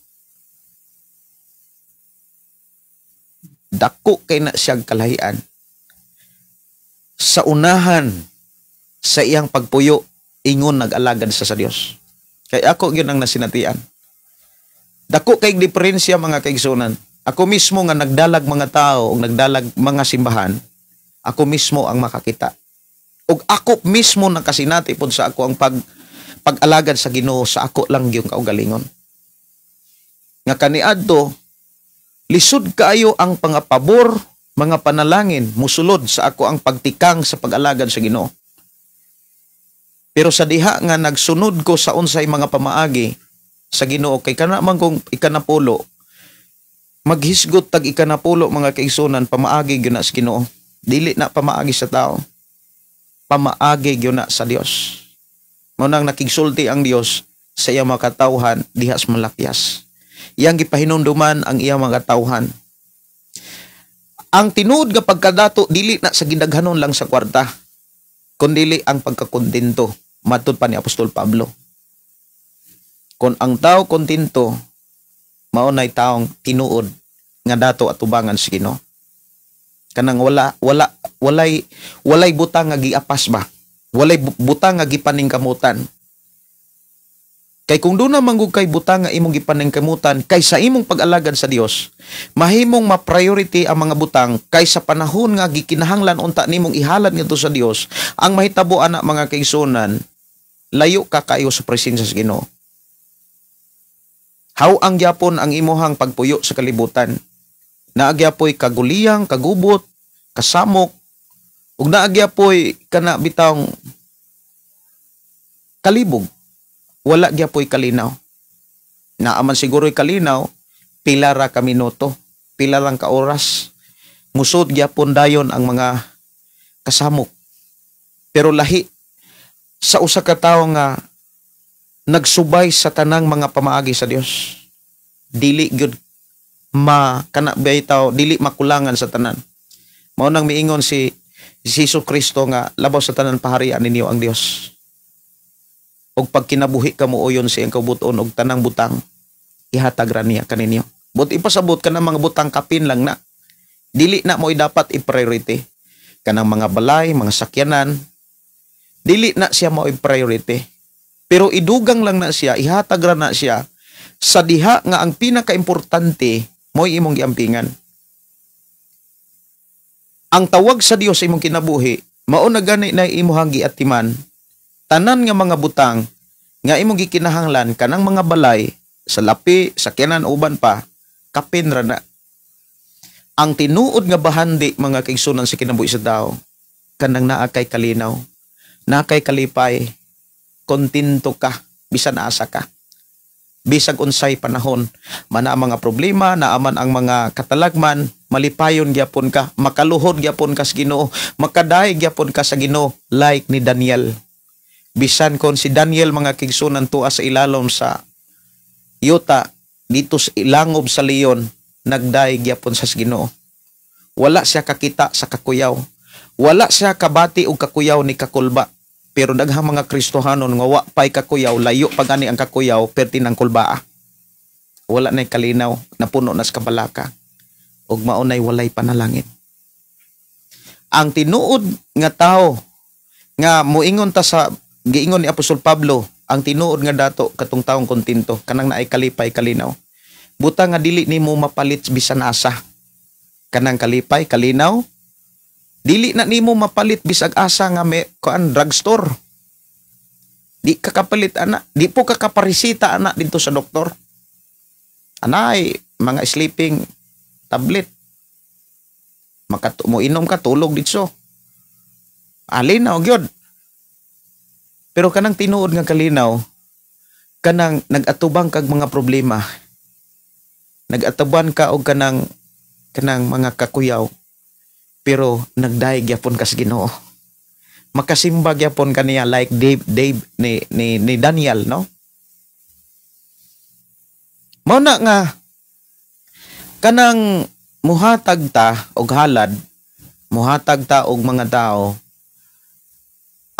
Dako kay na siyang kalahian sa unahan sa iyang pagpuyo ingon nag-alagad sa Dios. Kay ako gyud ang nasinatian. Dako kay diferensya, mga kaigsunan. Ako mismo nga nagdalag mga tao o nagdalag mga simbahan, ako mismo ang makakita. Og ako mismo nakasinati pod sa ako ang pag-alagad sa Ginoo sa ako lang yung kaugalingon. Nga kaniadto lisod kaayo ang pangapabor, mga panalangin musulod sa ako ang pagtikang sa pag-alagad sa Ginoo. Pero sa diha nga nagsunod ko sa unsay mga pamaagi sa Ginoo, kay kana man kung ikanapulo, maghisgot tag ikanapulo, mga kaigsunan, pamaagi gyud na sa Ginoo. Dili na pamaagi sa tao. Pamaagi gyud na sa Dios. Mao nang nakigsulti ang Dios sa iyang mga katawhan diha sa Malakias. Iyang gipahinumduman ang iyang mga katawhan. Ang tinuod nga pagkadato dili na sa gidaghanon lang sa kwarta, kundili ang pagkakontento, matud pa ni Apostol Pablo. Kung ang tao kontento, mao nay taong tinuod nga dato atubangan sa Ginoo. Kanang wala wala walay walay butang nga giapas ba? Walay butang nga gipaningkamutan. Kay kung doon na manggug kay butang nga imong gipaningkamutan kay sa imong pag-alagad sa Dios, mahimong ma-priority ang mga butang kay sa panahon nga gikinahanglan unta nimong ihalad ngadto sa Dios, ang mahitabo ana, mga kaigsuonan, layo ka kayo sa presensya sa Ginoo. How ang gyapon ang imuhang pagpuyo sa kalibutan. Naagyapoy kaguliyang, kagubot, kasamok, ug naagyapoy kana bitawng kalibog. Wala gyapoy kalinaw. Naaman siguro'y kalinaw, pila ra ka minuto, pila lang ka oras. Musod gyapon dayon ang mga kasamok. Pero lahi sa usa ka tawo nga nagsubay sa tanang mga pamaagi sa Dios. Dili gyud ma kana bitaw, dili makulangan sa tanan. Mao nang miingon si Jesus Kristo nga labaw sa tanan, paharian ninyo ang Dios. Og pagkinabuhi kamo uyon sa iyang kaubuton og tanang butang ihatag ra niya kaninyo. But ipasabot ka ng mga butang, kapin lang na. Dili na mo dapat i-priority. Kanang mga balay, mga sakyanan, dili na siya mo i-priority. Pero idugang lang na siya, ihatag ra na siya sa diha nga ang pinakaimportante mo'y imong giampingan. Ang tawag sa Dios sa imong kinabuhi, mao na gani na imuhang giatiman tanan nga mga butang nga imong gikinahanglan, kanang mga balay, sa lapi, sakyanan, uban pa, kapin ra na. Ang tinuod nga bahandi, mga kaigsunan, sa kinabuhi sa tao, kanang naa kay kalinaw, naa kay kalipay, kontento ka bisan asa ka. Bisag unsay panahon, mana ang mga problema, naaman ang mga katalagman, malipayon gyapon ka, makaluhod gyapon ka sa Ginoo, makadayeg gyapon ka sa Ginoo, like ni Daniel. Bisan kon si Daniel, mga kaigsunan, tuwa sa ilalom sa yuta, dito sa ilangob sa leon, nagdayeg gyapon sa Ginoo. Wala siya kakita sa kakuyaw. Wala siya kabati og kakuyaw ni kakulba. Pero daghang mga Kristohanon nga wa pay kakuyaw, layo pa gani ang kakuyaw, perti ng kulbaa. Wala na'y kalinaw, napuno na sa kabalaka. Ug mao na'y walay panalangin. Ang tinuod nga tao nga moingon ta sa giingon ni Apostol Pablo, ang tinuod nga dato katong taong kontento, kanang naay kalipay, kalinaw. Buta nga dili nimo mapalit bisan asa. Kanang kalipay, kalinaw, dili na nimo mapalit bisag asa nga may kuan drugstore. Di ka kapalit ana, di po ka kaparesita ana dito sa doktor. Anay mga sleeping tablet. Mo inom ka, tulog dito. Alinaw gyud. Pero kanang tinuod nga kalinaw, kanang nag-atubang kag mga problema, nag-atuban ka og kanang kanang mga kakuyaw, pero nagdayeg gyapon ka sa Ginoo. Makasimba gyapon kaniya like Dave, Dave ni Daniel, no? Mao na nga kanang muhatag ta og halad, muhatag ta og mga tao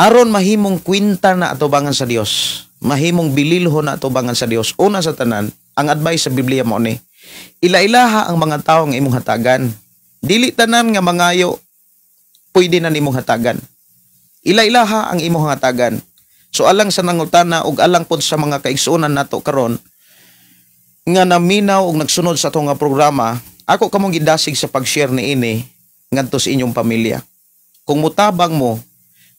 aron mahimong kwinta na atubangan sa Dios, mahimong bililho na atubangan sa Dios. Una sa tanan, ang advice sa Biblia mo ni, ila-ilaha ang mga tao nga imong hatagan. Dili tanan nga mangayo pwede na nimong hatagan. Ila-ilaha ang imong hatagan. So alang sa nangutana ug alang pod sa mga kaigsuonan nato karon nga naminaw ug nagsunod sa atong nga programa, ako kamong gidasig sa pag-share niini ngadto sa inyong pamilya. Kung mutabang mo,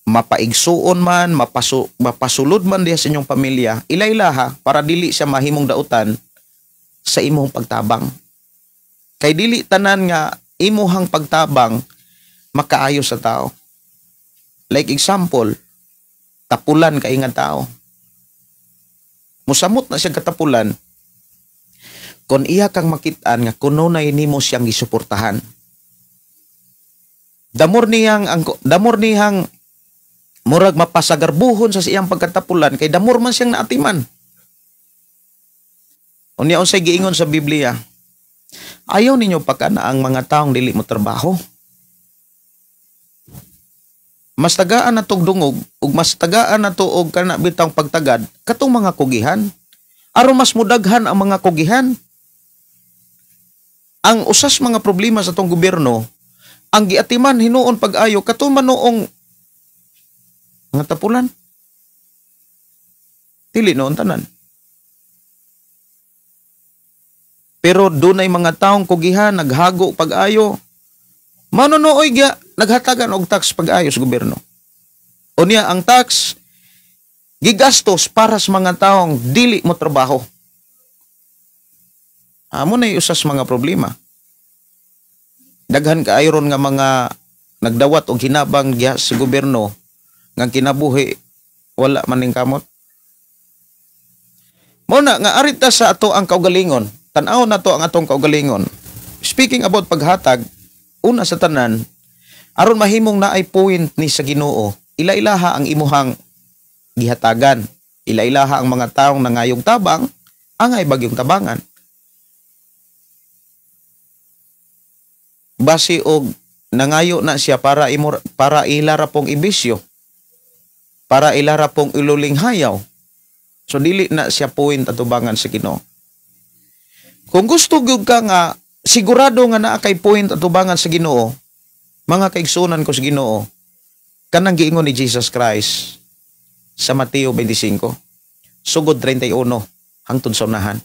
mapaigsuon man, mapasulod man diha sa inyong pamilya, ila-ilaha para dili siya mahimong dautan sa imong pagtabang. Kay dili tanan nga imuhang pagtabang makaayo sa tao. Like example, tapulan kay nga tao. Musamot na siya katapulan kon iya kang makit-an nga kununay nimo siyang gisuportahan. Damor niyang murag mapasagarbuhon sa siyang pagkatapulan kay damor man siyang naatiman. Unya unsay giingon sa Biblia? Ayaw ninyo pakana ang mga taong dili mo trabaho. Mas tagaan na tog dungog ug mas tagaan na to og kana bitang pagtagad katong mga kugihan. Aron mas mudaghan ang mga kugihan. Ang usas mga problema sa tong gobyerno, ang giatiman hinuon pag-ayo katong manuong mga tapulan. Dili noon tanan. Pero dunay mga taong kugihan naghago pag-ayo. Manunuoy gya naghatagan og tax pag-ayo sa gobyerno. Unya ang tax gigastos para sa mga taong dili mo trabaho. Amo na usas mga problema. Daghan kaayo ron nga mga nagdawat og hinabang diha sa gobyerno nga kinabuhi wala man ning kamot. Mao na nga arita sa ato ang kaugalingon. Tan-aw na to ang atong kaugalingon. Speaking about paghatag, una sa tanan, aron mahimong naay point ni sa Ginoo, ila-ilaha ang imuhang gihatagan. Ila-ilaha ang mga taong nangayong tabang, angay bagyong tabangan. Basi og nangayo na siya para para ilara pong ibisyo, para ilara pong iluling hayaw. So dili na siya point atubangan sa Ginoo. Kung gusto gyud ka nga sigurado nga naa kay point atubangan sa Ginoo, mga kaigsuonan ko sa Ginoo, kanang giingon ni Jesus Christ sa Mateo 25, sugod 31 hangtod sa unahan.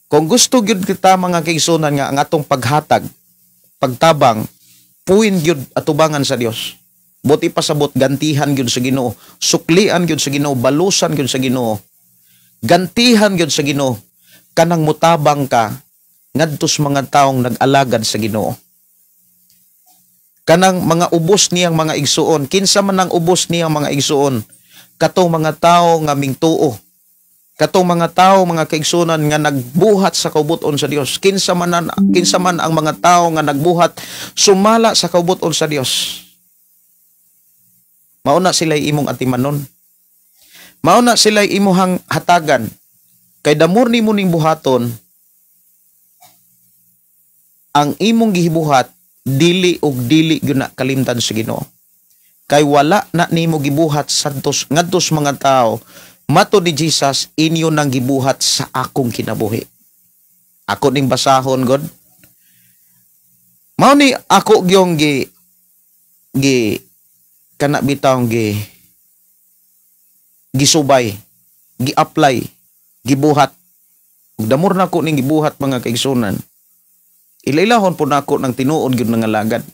Kung gusto gyud kita mga kaigsuonan nga ang atong paghatag, pagtabang, point gyud atubangan sa Dios. Buti pasabot gantihan gyud sa Ginoo, suklian gyud sa Ginoo, balusan gyud sa Ginoo. Gantihan gyud sa Ginoo kanang mutabang ka ngadto sa mga taong nag-alagad sa Ginoo. Kanang mga ubos niyang mga igsuon, kinsa man ang ubos niyang mga igsuon, katong mga tawo nga mingtuo, katong mga tawo mga kaigsuonan nga nagbuhat sa kaubuton sa Dios, kinsa man ang mga tawo nga nagbuhat sumala sa kaubuton sa Dios. Mauna sila imong atimanon. Mauna sila imuhang hatagan. Kay damor nimo ning buhaton, ang imong gihibuhat dili og dili gyud na kalimtan sa Ginoo. Kay wala na nimo gibuhat sadtos ngadto sa mga tao, mato ni Jesus, inyo nang gibuhat sa akong kinabuhi. Ako ning basahon God. Mao ni ako gyong gi gi kana bitawng gi gisubay, gi-apply, gibuhat. Ug damor nako ning gibuhat, mga kaigsunan. Ilailahon po nako ng tinuod gyud nga alagad.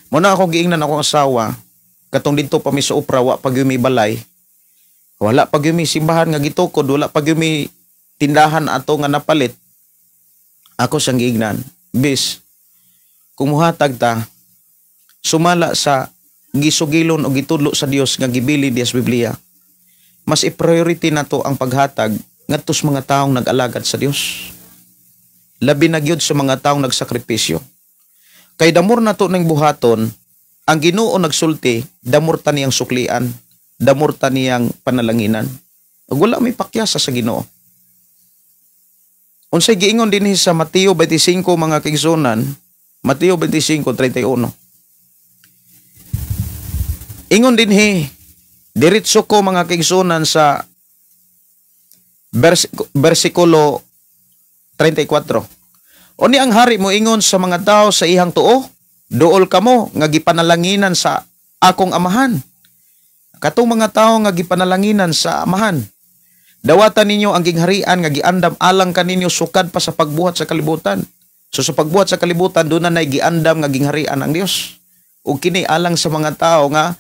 Mo na ako giingnan akong asawa katong didto pa mi sa Upra, wa pa gyud mi balay. Wala pa gyud mi simbahan nga gitukod, wala pa gyud mi tindahan ato nga napalit. Ako siyang giingnan, "Bis, kung muhatag ta, sumala sa gisugilon o gitudlo sa Dios nga gibili diya sa Biblia, mas i-priority nato ang paghatag ngadto sa mga taong nag-alagad sa Dios. Labi na gyud sa mga taong nagsakripisyo. Kay damor nato ning buhaton, ang Ginoo nagsulti, damor ta niyang suklian, damor ta niyang panalanginan. Ug wala may pakyasa sa Ginoo." Unsay giingon dinhi sa Mateo 25, mga kaigsunan? Mateo 25:31. Ingon dinhi, diretso ko, mga kaigsunan, sa versikulo 34. Unya ang hari mo ingon sa mga tao sa iyang tuo, "Duol kamo nga gipanalanginan sa akong Amahan." Katong mga tao nga gipanalanginan sa Amahan. "Dawatan ninyo ang gingharian nga giandam alang kaninyo sukad pa sa pagbuhat sa kalibutan." So sa pagbuhat sa kalibutan, doon na giandam nga gingharian ang Dios. Ug kini alang sa mga tao nga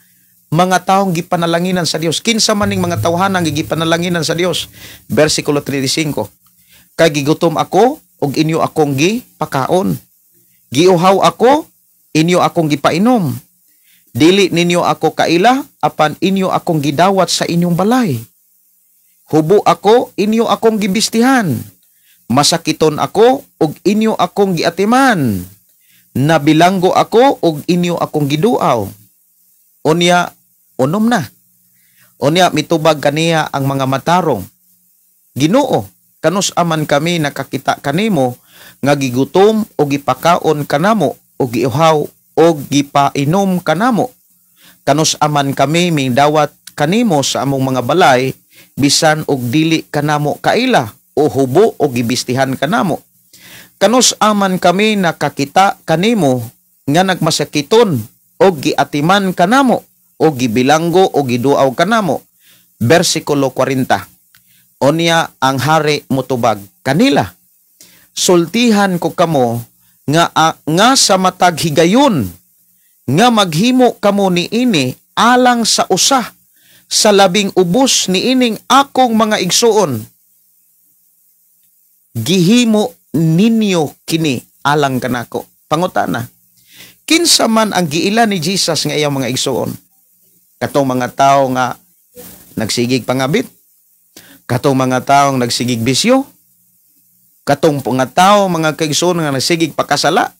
mga taong gipanalanginan sa Dios. Kinsa man ning mga tawhanang gipanalanginan sa Dios? Versikulo 35. "Kay gigutom ako ug inyo akong gipakaon. Giuhaw ako, inyo akong gipainom. Dili ninyo ako kaila, apan inyo akong gidawat sa inyong balay. Hubo ako, inyo akong gibistihan. Masakiton ako ug inyo akong giatiman. Nabilanggo ako ug inyo akong giduaw." Unya unom na. Unya mitubag kaniya ang mga matarong, "Ginoo, kanus aman kami nakakita kanimo nga gigutom o gipakaon kanamo o giuhaw o gipainom kanamo? Kanus aman kami mingdawat kanimo sa among mga balay bisan og dili kanamo kaila o hubo o gibistihan kanamo? Kanus aman kami nakakita kanimo nga nagmasakiton o giatiman kanamo o gibilanggo o giduaw kanamo?" Versikulo 40. Unya ang hari mutubag kanila, "Sultihan ko kamo nga nga sa matag higayon nga maghimo kamo niini alang sa usa sa labing ubos niining akong mga igsuon, gihimo ninyo kini alang kanako." Pangutana, kinsa man ang giila ni Jesus nga iyang mga igsuon? Katong mga tao nga nagsigig pangabit? Katong mga taong nagsigig bisyo? Katong mga tao, mga kaigsuon, nga nagsigig pakasala?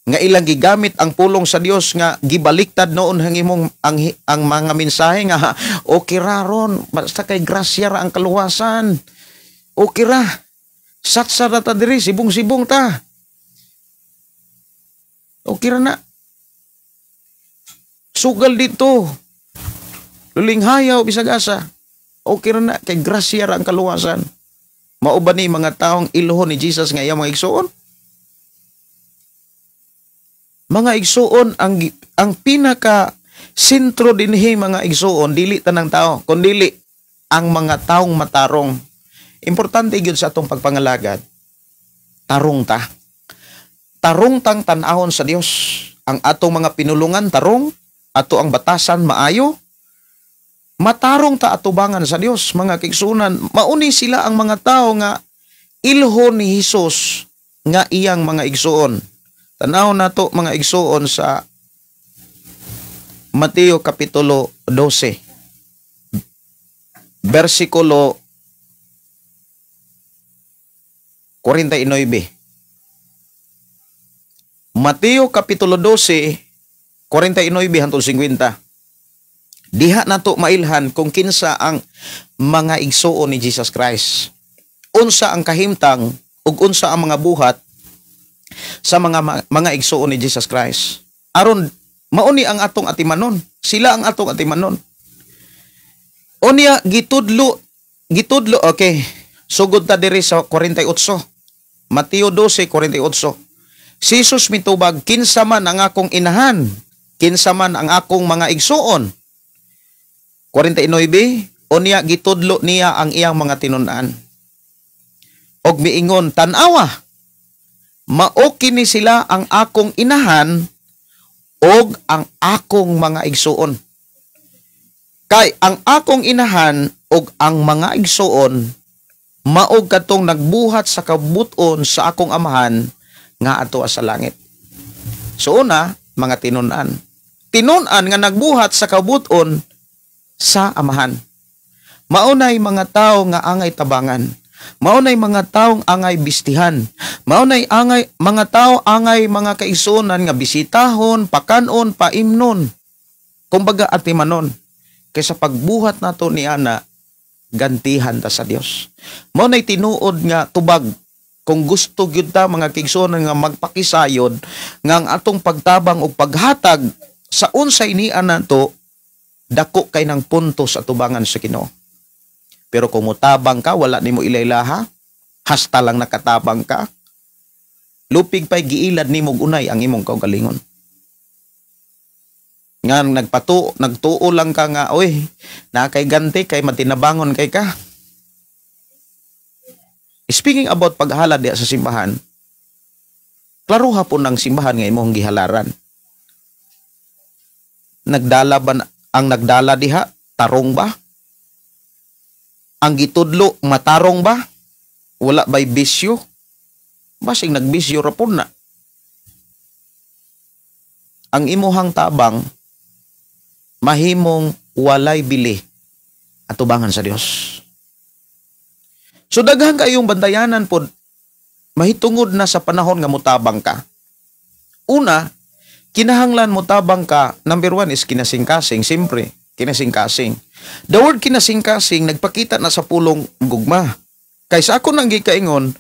Nga ilang gigamit ang pulong sa Dios nga gibaliktad noon ang imong ang mga mensahe nga okay ra ron, basta kay grasya ra ang kaluwasan. Okay ra. Satsa ra ta diri, sibong-sibong ta. Okay ra na. Sugal dito. Lulinghayaw bisag asa. Okay ra na kay grasya ra ang kaluwasan. Mao ba ni mga taong ilhon ni Jesus nga iyang mga igsuon? Mga igsuon, ang pinaka sentro dinhi, mga igsuon, dili tanang tao, kundili ang mga taong matarong. Importante gyud sa atong pagpangalagad. Tarong ta. Tarong tang tan-awon sa Dios. Ang atong mga pinulungan tarong, ato ang batasan maayo. Matarong ta atubangan sa Dios, mga kaigsunan. Mauni sila ang mga tao nga ilhon ni Hesus nga iyang mga igsuon. Tanaw nato, mga igsuon, sa Mateo kapitulo 12 versikulo 49. Mateo kapitulo 12, 49 hangtod 50. Diha nato mailhan kung kinsa ang mga igsuon ni Jesus Christ. Unsa ang kahimtang ug unsa ang mga buhat sa mga igsuon ni Jesus Christ. Aron mauni ang atong atimanon. Sila ang atong atimanon. Unya gitudlo, okay. Sugod ta diri sa 48. Mateo 12:48. Si Jesus mitubag, "Kinsa man ang akong inahan, kinsa man ang akong mga igsuon?" 49, unya gitudlo niya ang iyang mga tinun-an. Og miingon, "Tan-awa, mao kini sila ang akong inahan og ang akong mga igsuon. Kay ang akong inahan og ang mga igsuon mao katong nagbuhat sa kabuton sa akong Amahan nga ato sa langit." So una, mga tinun-an. Tinun-an nga nagbuhat sa kabuton sa Amahan. Maunay mga tao nga angay tabangan. Maunay mga taong angay bistihan. Maunay angay mga tao angay mga kaigsuonan nga bisitahon, pakanon, paimnon. Kumbaga atimanon. Kaysa pagbuhat nato ni ana, gantihan ta sa Dios. Mao nay tinuod nga tubag kung gusto gyud ta, mga kaigsuonan, nga magpakisayod nga ang atong pagtabang og paghatag sa unsay niya nato dako kay ng punto sa tubangan sa Ginoo. Pero kung mutabang ka, wala nimo ilaylaha, hasta lang nakatabang ka, lupig pa'y giilad nimo unay ang imong kaugalingon. Nga nagtuo lang ka nga, oy, na kay ganti kay matinabangon kay ka. Speaking about paghalad diya sa simbahan, klaruha po ng simbahan nga imong gihalaran. Nagdala ba ang nagdala diha? Tarong ba? Ang gitudlo, matarong ba? Wala ba'y bisyo? Basing nagbisyo ra po na. Ang imuhang tabang mahimong walay bili atubangan sa Dios. So daghan kayong bantayanan pod mahitungod na sa panahon nga mutabang ka. Una, kinahanglan mutabang ka, number one is kinasingkasing, siyempre, kinasingkasing. The word kinasingkasing nagpakita na sa pulong gugma. Kaysa ako nang gikaingon,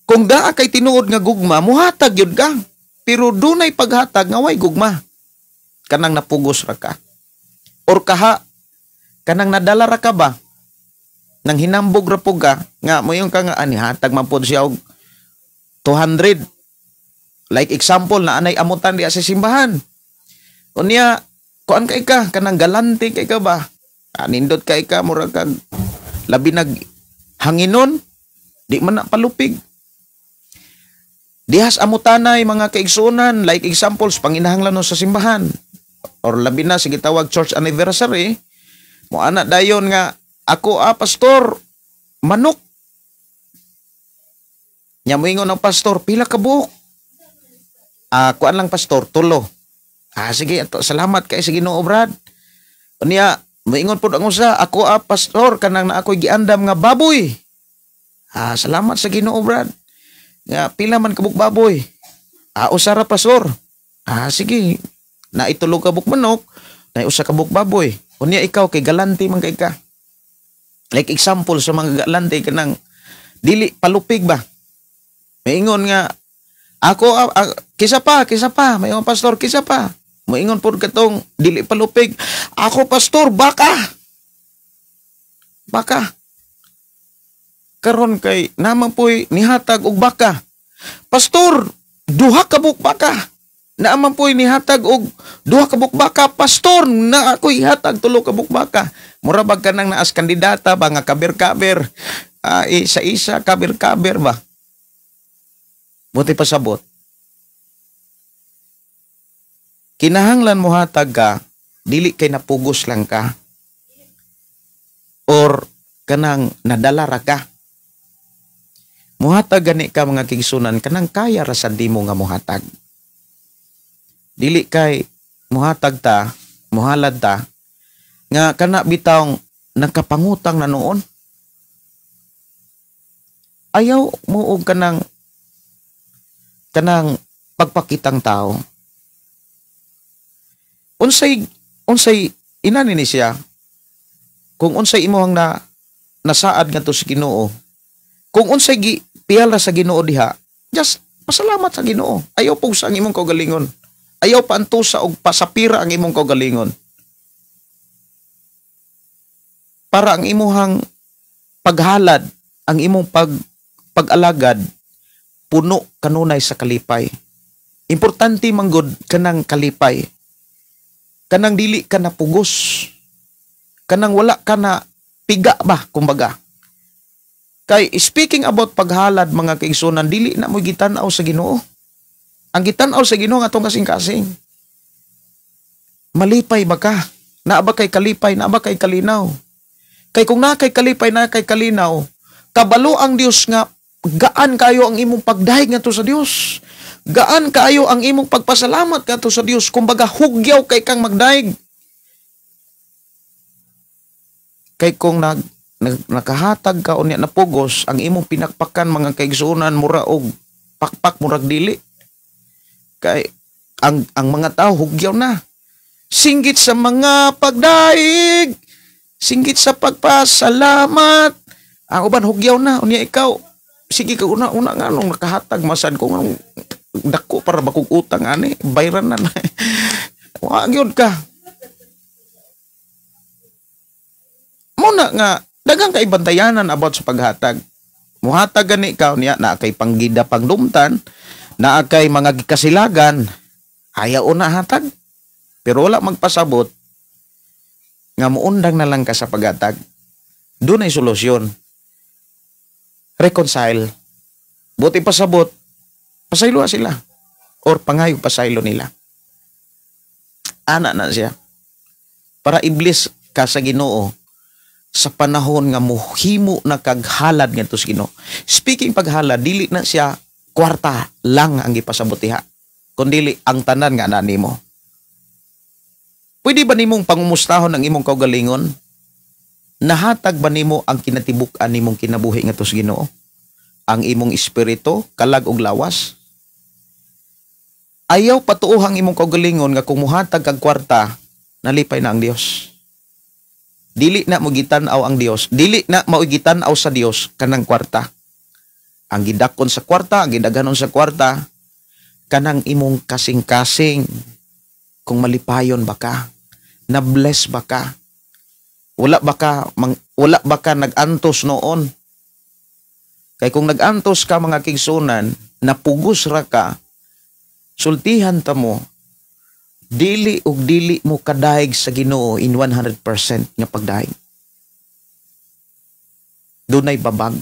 kung daa kay tinuod nga gugma, muhatag yun ka. Pero dunay paghatag nga way gugma. Kanang napugos ra ka. Or kaha, kanang nadala ra ka ba? Nang hinambog ra pug ka, nga moingon ka nga ani hatag man pod siya og 200. Like example na anay amutan diya sa simbahan. Unya, kuan kay ka, kanang galante kay ka ba? Anindot kay ka, mura kag labi nag hanginon, di man na palupig. Dihas amutanay, mga kaigsuonan, like examples, panginahanglan sa simbahan. Or labi na, sige, tawag church anniversary, mo ana dayon nga, "Ako ah, pastor, manok." Nya moingon ang pastor, "Pila ka buok?" "Ah, kuan lang, pastor, tulo." "Ah, sige, ato, salamat kay sa Ginoo, brad." Unya, moingon pud ang usa, "Ako ah, pastor, kanang na ako'y giandam nga baboy." "Ah, salamat sa Ginoo, brad. Nga pila man kabuk baboy?" "Ah, usa ra, pastor." "Ah, sige. Na itulo ka buk manok, na usa ka buk baboy." Unya ikaw kay galante man kay ka. Like example sa mga galante, kanang dili palupig ba? Maingon nga, "Ako ah, ah, kisa pa, kisa pa," may pastor, "Kisa pa." Moingon pud katong dili palupig, "Ako, pastor, baka. Baka." Karon kay naman po'y nihatag og baka. "Pastor, duha ka buk baka." Naaman po'y nihatag og duha ka buk baka. "Pastor, na ako'y hatag tulo ka buk baka." Mura bag ka nang naas kandidata ba nga kaber-kaber. Ah, isa-isa kaber-kaber ba? Buti pasabot. Kinahanglan mo hatag ka, dili kay napugos lang ka. Or kanang nadala ra ka. Muhatag gani ka, mga kigsunan, kanang kaya ra sa di mo nga muhatag. Dili kay muhatag ta, muhalad ta, nga kana bitawng nagkapangutang na noon. Ayaw mo og kanang pagpakitang tao. Unsay inani ni siya kung unsay imong na nasaad ngadto sa Ginoo, kung unsay gi piyala sa Ginoo diha, just pasalamat sa Ginoo. Ayaw pugsa ang imong kaugalingon. Ayaw paantusa og pasapira ang imong kaugalingon. Para ang imuhang paghalad, ang imong pag-alagad, puno kanunay sa kalipay. Importante manggod kanang kalipay. Kanang dili ka napugos. Kanang wala ka na piga ba, kumbaga. Kay speaking about paghalad, mga kaigsunan, dili na mo gitan-aw sa Ginoo. Ang gitan-aw sa Ginoo nga atong kasing-kasing. Malipay ba ka? Naa ba kay kalipay? Naa ba kay kalinaw? Kay kung naa kay kalipay, naa kay kalinaw, kabalo ang Dios nga gaan kayo ang imong pagdahig ngadto sa Dios. Gaan kaayo ang imong pagpasalamat ngadto sa Dios. Kumbaga hugyaw kay kang magdahig. Kay kung nakahatag ka unya napugos, ang imong pinakpakan, mga kaigsuonan, mura og pakpak, murag dili. Kay ang mga tao hugyaw na. Singgit sa mga pagdaig, singgit sa pagpasalamat. Ang uban hugyaw na, unya ikaw sige ka una una nga nung nakahatag masad ko nganong dako para bakog utang ani, bayran na. Wa gyud ka. Muna nga daghang kay bantayanan about sa paghatag. Muhatag gani ka niya na kay panggida pangdumtan, naa kay mga gikasilagan, ayaw na hatag. Pero wala magpasabot nga muundang na lang ka sa paghatag. Doon ay solusyon. Reconcile. Buti pasabot, pasaylo sila. Or pangayo pasaylo nila. Ana na siya. Para iblis ka sa Ginoo sa panahon nga muhimo na kaghalad ngadto sa Ginoo. Speaking paghalad, dili na siya kwarta lang ang gipasabot diha, kundili ang tanan nga ana nimo. Pwede ba nimong pangumustahon ang imong kaugalingon? Nahatag ba nimo ang kinatibuk-an nimong kinabuhi ngadto sa Ginoo? Ang imong espiritu, kalag ug lawas? Ayaw patuohang imong kaugalingon nga kung muhatag kag kwarta, nalipay na ang Dios. Dili na mo gitan-aw ang Dios, dili na mao gitan-aw sa Dios kanang kwarta. Ang gidakon sa kwarta, ang gidaghanon sa kwarta, kanang imong kasing-kasing, kung malipayon ba ka, na-bless ba ka, wala ba ka nag-antos noon? Kay kung nag-antos ka, mga kigsunan, napugos ra ka, sultihan ta mo, dili og dili mo kadahig sa Ginoo in 100% nga pagdahig. Dunay babag.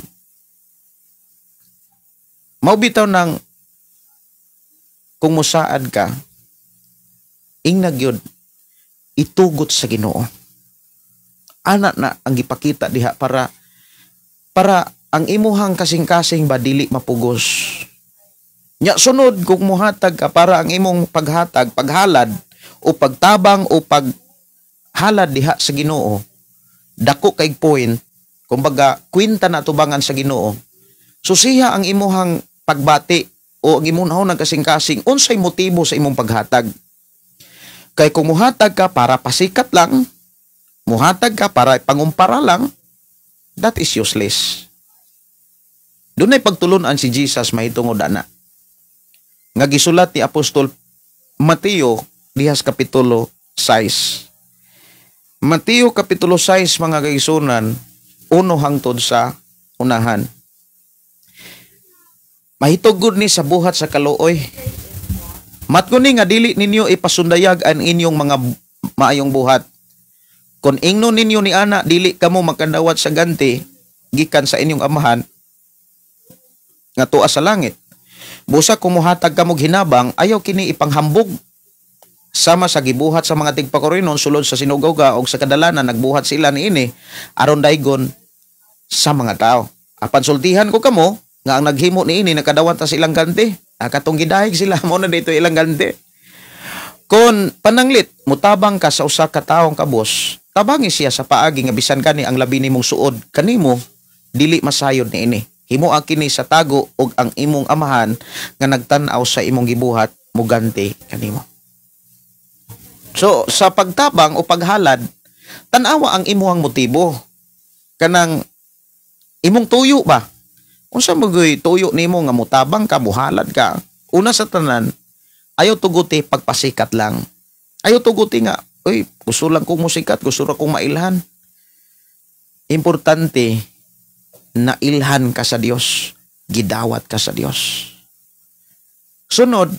Mao bitaw nang kung musaad ka, ingna gyud itugot sa Ginoo. Ana na ang gipakita diha para ang imuhang kasing-kasing ba dili mapugos. Nya sunod kung muhatag ka para ang imong paghatag, paghalad o pagtabang o paghalad diha sa Ginoo, dako kay point, kumbaga kwenta na tubangan sa Ginoo. Susiha ang imuhang pagbati o ang imong nahon kasing-kasing unsay motibo sa imong paghatag. Kay kung muhatag ka para pasikat lang, muhatag ka para pangumpara lang, that is useless. Dunay pagtulunan si Jesus mahitungod ana. Nga gisulat ni Apostol Mateo diha sa kapitulo 6. Mateo kapitulo 6, mga kaigsunan, uno hangtod sa unahan. Mahitugod ni sa buhat sa kaluoy. Matguni nga dili ninyo ipasundayag ang inyong mga maayong buhat. Kung ingnon ninyo ni ana, dili kamo makandawat sa ganti gikan sa inyong amahan nga tuwa sa langit. Busa kumuhatag kamog hinabang, ayaw kini ipanghambog. Sama sa gibuhat sa mga tigpakorinon sulod sa sinagoga og sa kadalanan nagbuhat sila niini aron daygon sa mga tao. Apan sultihan ko kamo nga ang naghimo niini nakadawat ta silang ganti. Katong gidahig sila mo na dito ilang ganti. Kon pananglit mutabang ka sa usa ka taong kabos, tabangi siya sa paagi nga bisan kani ang labi nimong suod kanimo dili masayod niini. Himoa kini sa tago og ang imong amahan nga nagtan-aw sa imong gibuhat muganti kanimo. So sa pagtabang o paghalad, tan-awa ang imuhang motibo. Kanang imong tuyo ba? Unsa magoy tuyo nimo nga mutabang ka, muhalad ka? Una sa tanan, ayaw tuguti pagpasikat lang. Ayaw tuguti nga, uy, gusto lang kong musikat, gusto ra kong mailhan. Importante na ilhan ka sa Dios, gidawat ka sa Dios. Sunod,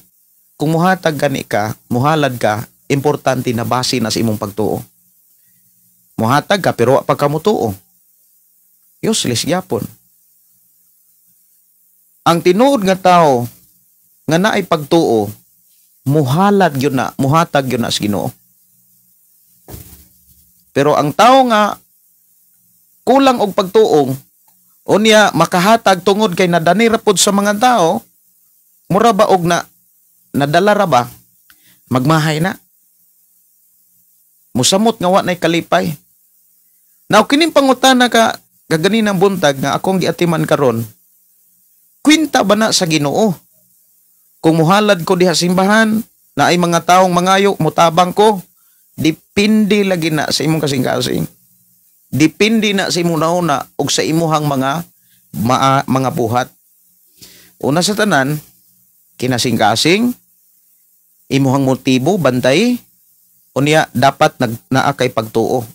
Kung muhatag gani ka, muhalad ka, importante na base na sa imong pagtuo. Muhatag ka pero wa pa ka mutuo. Useless gyapon. Ang tinuod nga tao nga naay pagtuo, muhalad gyud na, muhatag gyud na sa Ginoo. Pero ang tao nga kulang og pagtuong, unya makahatag tungod kay nadani ra pod sa mga tao, mura ba og na nadala ra ba, magmahay na. Musamot nga wa nay kalipay. Now, kining pangutana ka kaganinang buntag nga akong giatiman karon, kwinta ba na sa Ginoo? Kung muhalad ko diha simbahan, na ay mga taong mangayo, mutabang ko, depende lagi na sa imong kasing-kasing. Depende na sa imong nauna og sa imuhang mga buhat. Una sa tanan, kinasing-kasing, imuhang motibo, bantay, unya dapat naa kay pagtuo.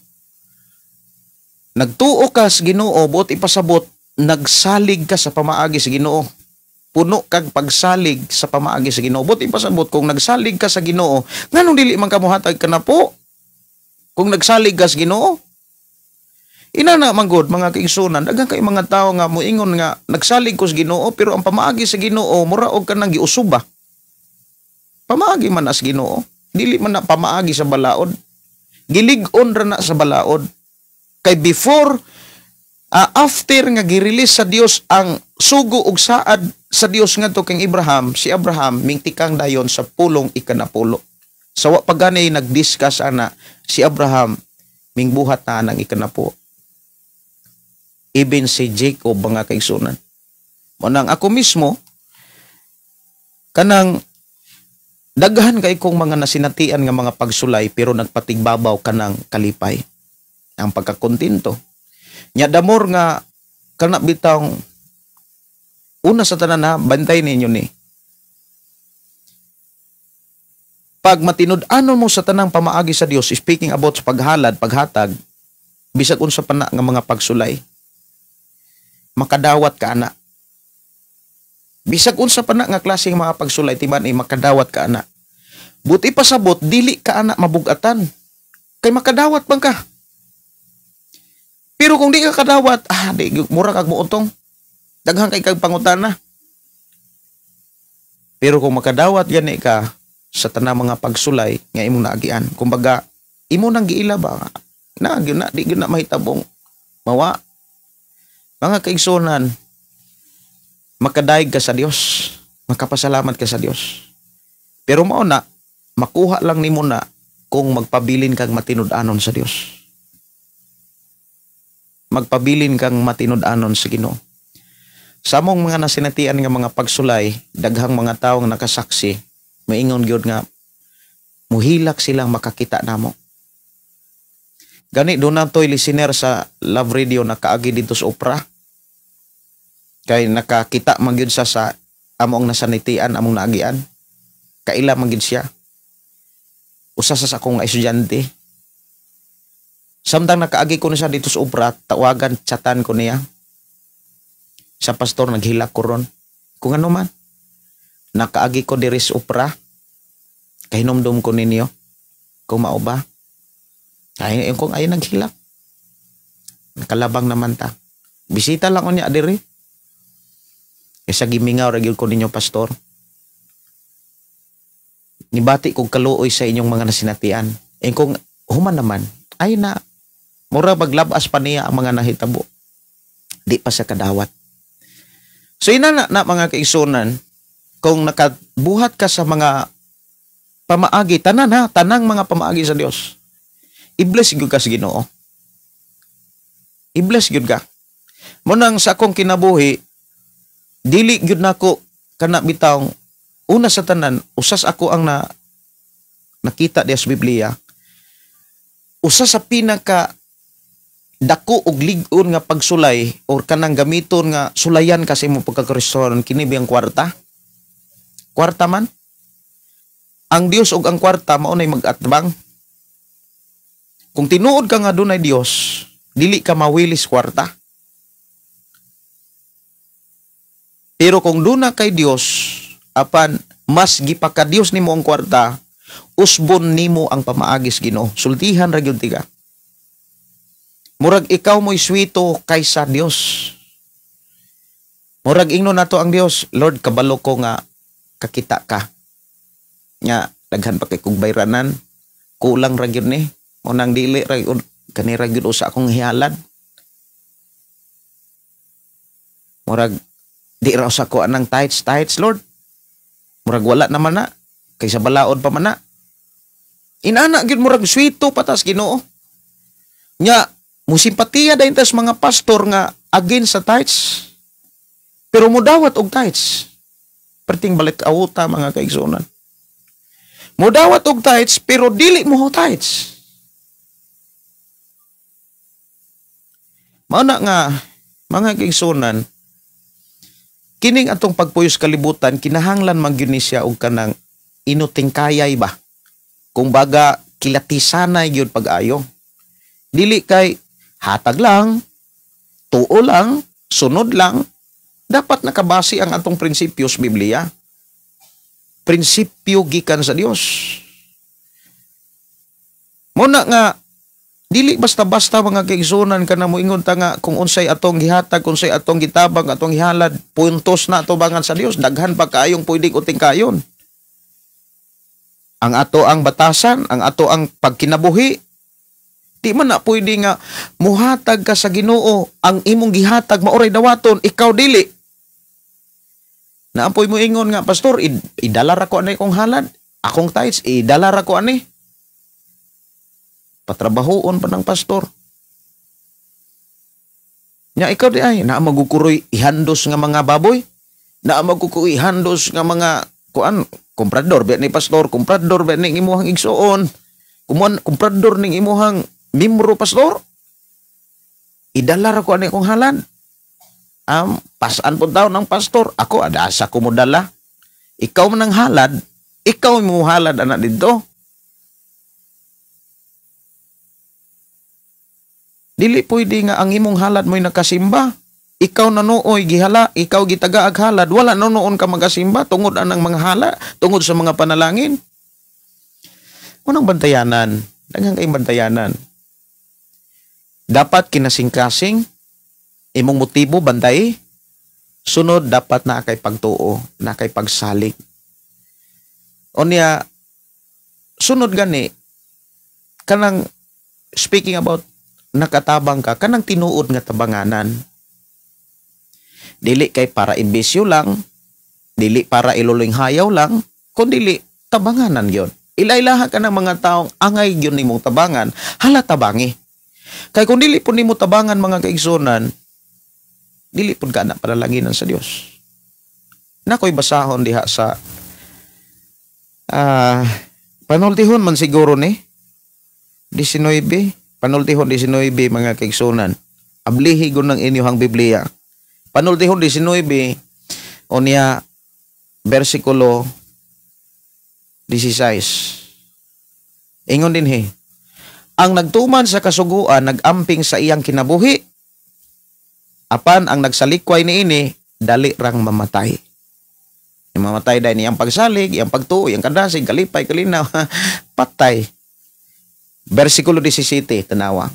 Nagtuo ka sa Ginoo, buot ipasabot, nagsalig ka sa pamaagi sa Ginoo. Puno kag pagsalig sa pamaagi sa Ginoo. Buot ipasabot, kung nagsalig ka sa Ginoo, nganong dili man ka mohatag kanapo? Kung nagsalig ka sa Ginoo, inana man gud mga kaigsunan, daghan kay mga tawo nga moingon nga nagsalig ko sa Ginoo, pero ang pamaagi sa Ginoo mura og kanang giusuba. Pamaagi man na sa Ginoo, dili man na pamaagi sa balaod. Gilig-on ra na sa balaod. Kay before after nga gi-release sa Dios ang sugo ug saad sa Dios ngadto kang Abraham, si Abraham mingtikang dayon sa pulong ikanapulo. Sa wa pa gani nag-discuss ana, si Abraham mingbuhat na anang ikanapulo. Even si Jacob, mga kaigsunan. Mo nang ako mismo, kanang daghan kay kong mga nasinatian nga mga pagsulay, pero nagpatigbabaw kanang kalipay, ang pagkakontento. Nya damor nga kana bitang una sa tanan ha, bantay ninyo ni. Pag matinud-anon mo sa tanang pamaagi sa Dios, speaking about sa paghalad, paghatag, bisag unsa pa na nga mga pagsulay, makadawat ka ana. Bisag unsa pa na nga klase nga mga pagsulay, timan ay makadawat ka ana. Buti pasabot, dili ka ana mabugatan. Kay makadawat man ka. Pero kung di ka kadawat, di, mura kag muutong. Daghan kay kag pangutana. Pero kung makadawat gani ka sa tanang mga pagsulay nga imong naagian, kumbaga imo nang giila ba na gyud na di gyud na mahitabong mawa. Mga kaigsunan, makadayeg ka sa Dios, makapasalamat ka sa Dios. Pero mao na, makuha lang nimo na kung magpabilin kang matinud-anon sa Dios. Magpabilin kang matinud-anon sa Ginoo. Sa among mga nasinatian nga mga pagsulay, daghang mga tawo nga nakasaksi, maingon gyud nga muhilak silang makakita namo. Gani doon na to'y listener sa Love Radio nakaagi dito sa Opera. Kay nakakita man gyud siya sa among nasanitian, among naagian. Kaila man gyud siya. Usa sa akong estudyante. Samtang nakaagi ko na siya dito sa Opera, tawagan, chatan ko niya. Sa pastor, naghilak ko ron. Kung ano man, nakaagi ko diri sa Opera, kahinumdum ko ninyo, kung mao ba. Ay, kung ay naghilak, nakalabang naman ta. Bisita lang ko niya diri. Kaysa gimingaw ra gyud ko ninyo, pastor. Nibati kog kaluoy sa inyong mga nasinatian. Eh kung human naman, ay na, mura maglabas pa niya ang mga nahitabo. Di pa siya kadawat. So ina na mga kaigsunan, kung nakabuhat ka sa mga pamaagi, tanan ha, tanang mga pamaagi sa Dios, i-bless gyud ka sa Ginoo. I-bless gyud ka. Munang sa akong kinabuhi, dili gyud nako kana bitawng una sa tanan, usas ako ang nakita diya sa Biblia. Usa sa pinaka dako og lig-on nga pagsulay or kanang gamiton nga sulayan kasi mo pagkakristohanon, kini biyang kwarta. Kwarta man. Ang Dios og ang kwarta mao nay mag-atbang. Kung tinuod ka nga dunay Dios, dili ka mawilis kwarta. Pero kung duna kay Dios, apan Mas gipakadiyos nimo ang kwarta, usbon nimo ang pamaagis Ginoo. Sultihan ra gyud tiga. Murag ikaw mo'y swito kaysa Dios. Murag ingnon nato ang Dios, Lord, kabalo ko nga kakita ka. Nya daghan pa kay kog bayranan, kulang ra gyud ni. Mo nang dili ra gyud kani ra gyud usa akong hihalad. Murag di ra usa ko anang tithes, Lord. Murag wala naman na kaysa balaod pa man na. Inana gyud murag swito patas Ginoo. Nya musimpatiya dayon tas mga pastor nga against sa tithes. Pero mudawat og tithes. Perting balik awuta mga kaigsuonan. Mudawat og tithes pero dili mo tithes. Mao na nga mga kaigsuonan, kining atong pagpuyos kalibutan kinahanglan man gyud ni siya og kanang inutingkayay ba. Kung baga kilatisanay gyud pag-ayo. Dili kay hatag lang, tuo lang, sunod lang. Dapat nakabase ang atong prinsipyo sa Biblia. Prinsipyo gikan sa Dios. Muna nga dili basta-basta mga kaigsuonan ka na moingon ta nga kung unsay atong gihatag, kung unsay atong gitabang, atong gihalad, puntos na atubangan sa Dios. Daghan pa kaayong pwedeng utingkayon. Ang ato ang batasan, ang ato ang pagkinabuhi. Di man na pwede nga muhatag ka sa Ginoo, ang imong gihatag maoray dawaton, ikaw dili. Naampoy mo ingon nga, pastor, idala ra ko ani kong halad, akong tithes, idala ra ko ani. Patrabahoon pa ng pastor. Nya ikaw di ay, naa magukuroy ihandos nga mga baboy, naa magukuroy ihandos nga mga kuan, komprador ba ni pastor, komprador ba ning imuhang igsuon, komprador ning imuhang mimro pastor. Idala ra ko ani akong halad. Pasan po daw ng pastor. Ako, adasa ko mo dala. Ikaw man ang halad, ikaw mo halad anak dito. Dili pwede nga ang imong halad mo'y nakasimba. Ikaw nanuoy gihala, ikaw gitagaag halad, wala nonoon ka magasimba tungod anang mga hala, tungod sa mga panalangin. Unang bantayanan, daghang kayong bantayanan. Dapat kinasingkasing imong motibo bantay. Sunod dapat na kay pagtuo, na kay pagsalig. Unya sunod gani kanang speaking about nakatabang ka, kanang tinuod nga tabanganan. Dili kay para imbisyo lang, dili para iluling hayaw lang, kun dili tabanganan gyud. Ilailaha ka ng mga taong angay gyud nimong tabangan, hala tabangi. Kay kung dili pud nimo tabangan mga kaigsunan, dili pud ka na panalanginan sa Dios. Nakoy basahon diha sa panultihon man siguro ni 19, panultihon 19 mga kaigsunan. Ablihi gun ng inyong Biblia. Panultihon 19 unya bersikulo 16. Ingon dinhi, ang nagtuman sa kasuguan nagamping sa iyang kinabuhi, apan ang nagsalikway niini dali rang mamatay. Yung mamatay dahil iyang pagsalig, iyang pagtuo, iyang kadasig, kalipay, kalinaw, patay. Bersikulo 17, tanawa.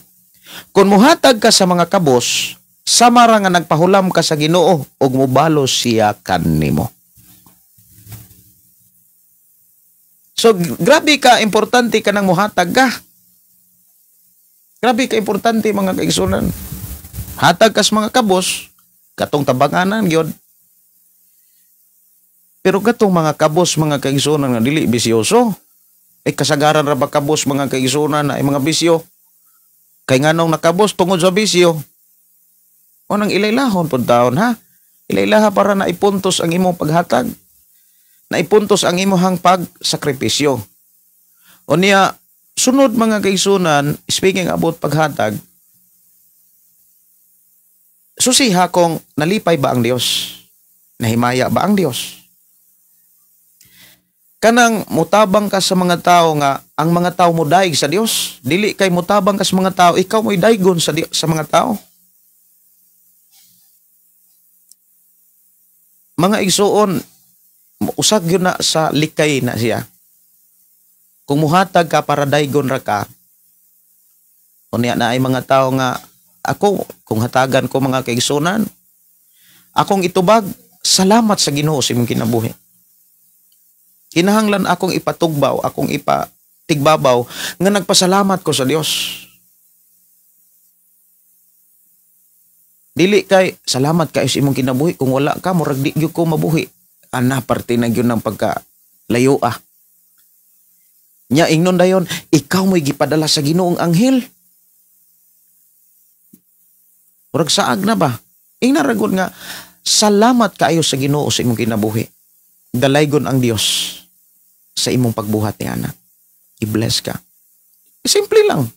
Kung muhatag ka sa mga kabos, samara nga nagpahulam ka sa Ginoo ug mubalos siya kanimo. So grabe ka importante ka nang muhatag ka. Grabe ka importante mga kaigsunan. Hatag kas mga kabos, katong tabanganan gyud. Pero katong mga kabos mga kaigsunan nga dili bisyoso. Ay kasagaran ra ba kabos mga kaigsunan na ay mga bisyo. Kay nganong nakabos tungod sa bisyo. O nang ilaylahon pud taon ha. Ilaylaha para naipuntos ang imong paghatag. Naipuntos ang imong pagsakripisyo. O niya, sunod mga kaigsunan, speaking about paghatag, susiha kung nalipay ba ang Dios? Nahimaya ba ang Dios? Kanang mutabang ka sa mga tao nga ang mga tao mo daig sa Dios, dili kay mutabang ka sa mga tao, ikaw mo'y daigon sa Dios, sa mga tao. Mga igsuon, Usag yun na sa likay na siya. Kung muhatag ka para daygon ra ka, unya na ay mga tao nga ako kung hatagan ko mga kaigsunan, akong itubag, salamat sa Ginoo sa imong kinabuhi. Kinahanglan akong ipatugbaw, akong ipatigbabaw nga nagpasalamat ko sa Dios. Dili kay salamat kay sa imong kinabuhi, kung wala ka murag di gyud ko mabuhi. Ana parte na gyud ng pagka layo ah. Nya ingnon dayon, ikaw mo'y gipadala sa Ginoong anghel. Murag saag na ba? Ingna ra gud nga salamat kaayo sa Ginoo sa imong kinabuhi. Dalaygon ang Dios sa imong pagbuhat ni ana. I-bless ka. Simple lang.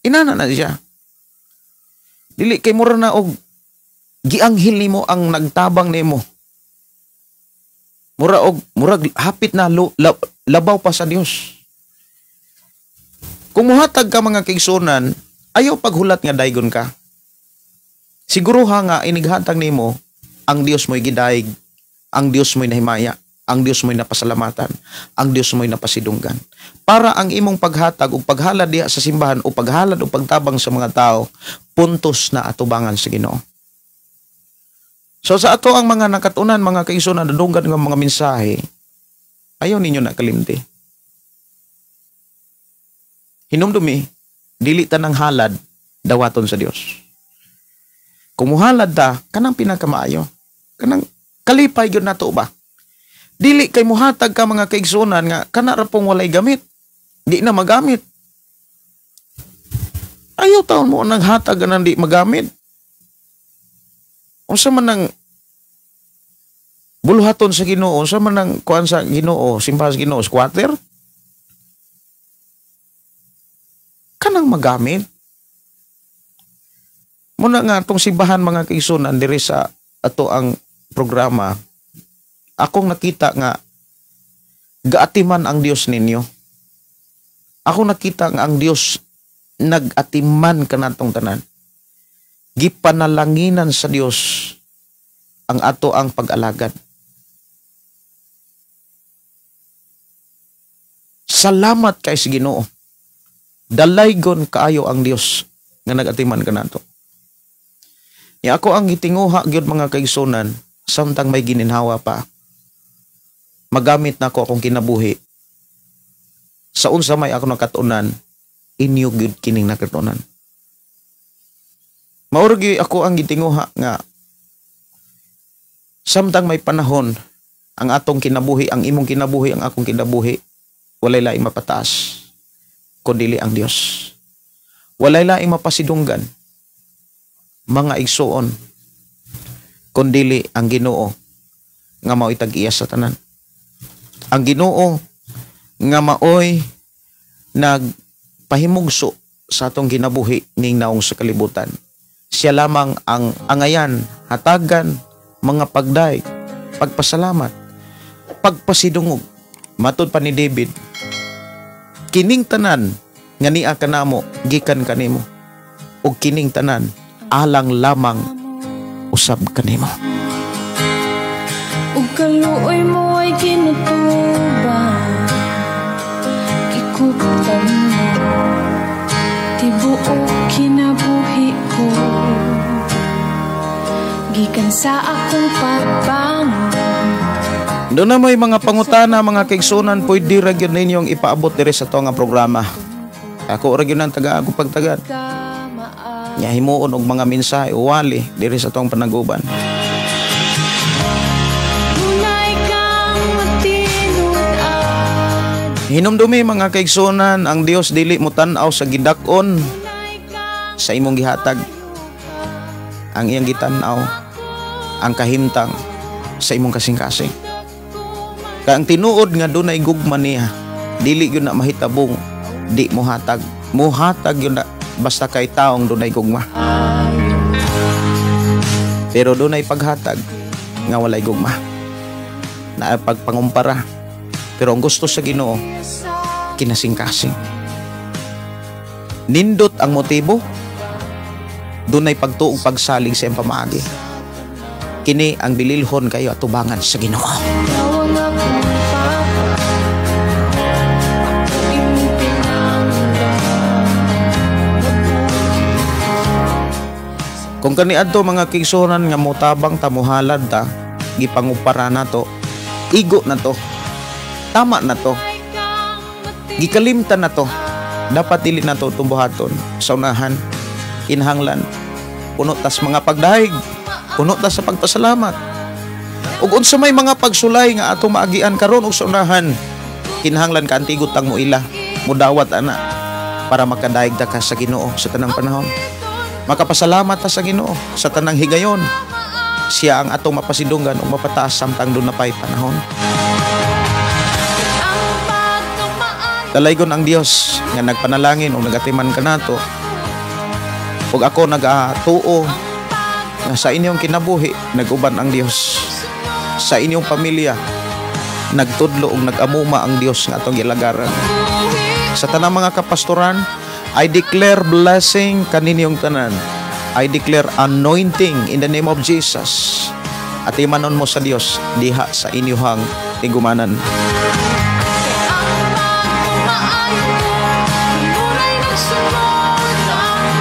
Inana na siya. Dili kay mura na og gianghel nimo ang nagtabang nimo. Mura og murag hapit na labaw pa sa Dios. Kung muhatag ka mga kaigsunan, ayaw paghulat nga daygon ka. Siguruha nga inighatag nimo ang Dios mo'y gidayeg, ang Dios mo'y nahimaya, ang Dios mo'y napasalamatan, ang Dios mo'y napasidunggan. Para ang imong paghatag o paghalad diha sa simbahan o paghalad o pagtabang sa mga tao, puntos na atubangan sa Ginoo. So sa ato ang mga nakatunan, mga kaigsunan, nadunggan ng mga mensahe, ayaw ninyo na kalimti. Hinumdumi, dili ta ng halad, dawaton sa Dios. Kung muhalad ta, kanang pinakamaayo. Kanang kalipay gyud nato ba? Dili kay muhatag ka mga kaigsunan nga kana ra pong walay gamit. Di na magamit. Ayaw taon mo naghatag nang di magamit. Unsa man ang buluhaton sa Ginoo, unsa man ang kuan sa Ginoo, simbahan sa Ginoo, squatter? Kanang magamit. Muna nga atong simbahan mga kaigsunan diri sa ato ang programa, akong nakita nga gaatiman ang Dios ninyo. Ako nakita nga ang Dios nagatiman kanatong tanan. Gipanalanginan sa Dios ang ato ang pag-alagad. Salamat kay sa Ginoo. Dalaygon kaayo ang Dios nga nagatiman kanato. Ya ako ang gitinguha gyud mga kaigsunan samtang may gininhawa pa. Magamit na ako akong kinabuhi. Sa unsa may ako nakatunan, inyo gyud kining nakatunan. Mauro gyud ako ang gitinguha nga samtang may panahon ang atong kinabuhi, ang imong kinabuhi, ang akong kinabuhi, walay laing mapataas kundili ang Dios. Walay laing mapasidunggan mga igsuon kundili ang Ginoo nga mao'y tag-iya sa tanan. Ang Ginoo nga maoy nagpahimugso sa atong kinabuhi ning naong sa kalibutan. Siya lamang ang angayan, hatagan, mga pagday, pagpasalamat, pagpasidungog. Matud pa ni David, kining tanan nga niya kanamo gikan kanimo, ug kining tanan alang lamang usab kanimo. Ug kaluoy mo ay kinutubang, gikuptan mo tibuok kinabuhi ko, gikan sa akong pagbangon. Doon na may mga pangutana mga kaigsunan, pwede ra gyud ninyong ipaabot diri sa ato nga programa. Ako ra gyud ang taga ako pagtagad. Nya himuon og mga mensahe o wali diri sa atong panaguban. Hinumdumi mga kaigsunan, ang Dios dili mo tan-aw sa gidak-on sa imong gihatag. Ang iyang gitan-aw ang kahimtang sa imong kasing-kasing. Kay ang tinuod nga dunay gugma niya, dili gyud na mahitabong di mohatag. Mohatag gyud na basta kay taong dunay gugma. Pero dunay paghatag nga walay gugma. Naa pagpangumpara. Pero ang gusto sa Ginoo, kinasing-kasing. Nindot ang motibo, dunay pagtuog pagsalig sa iyang pamaagi. Kini ang bililhon kayo atubangan sa Ginoo. Kung kaniadto, mga kaigsuonan, nga motabang ta, mohalad ta, gipangupara na to, igo na to, tama na to, gikalimtan na to. Dapat dili na to tumbuhaton sa unahan. Kinahanglan puno tas mga pagdahig, puno tas sa pagpasalamat. Ug unsa may mga pagsulay nga atong maagian karon ug sa unahan, kinahanglan kaantigot tang moila, mudawat ana para makadayeg ta ka sa Ginoo sa tanang panahon. Makapasalamat ta sa Ginoo sa tanang higayon. Siya ang atong mapasidunggan ug mapataas samtang duna pay panahon. Dalaygon ang Dios nga nagpanalangin o nagatiman kanato. Ug ako nagatuo nga sa inyong kinabuhi nag-uban ang Dios. Sa inyong pamilya nagtudlo ug nag-amuma ang Dios nga atong gilagaran. Sa tanang mga kapastoran, I declare blessing kaninyong tanan. I declare anointing in the name of Jesus. At imanon mo sa Dios diha sa inyuhang tigumanan. Ang pagkamaayo mo, kanunay nagsunod nako.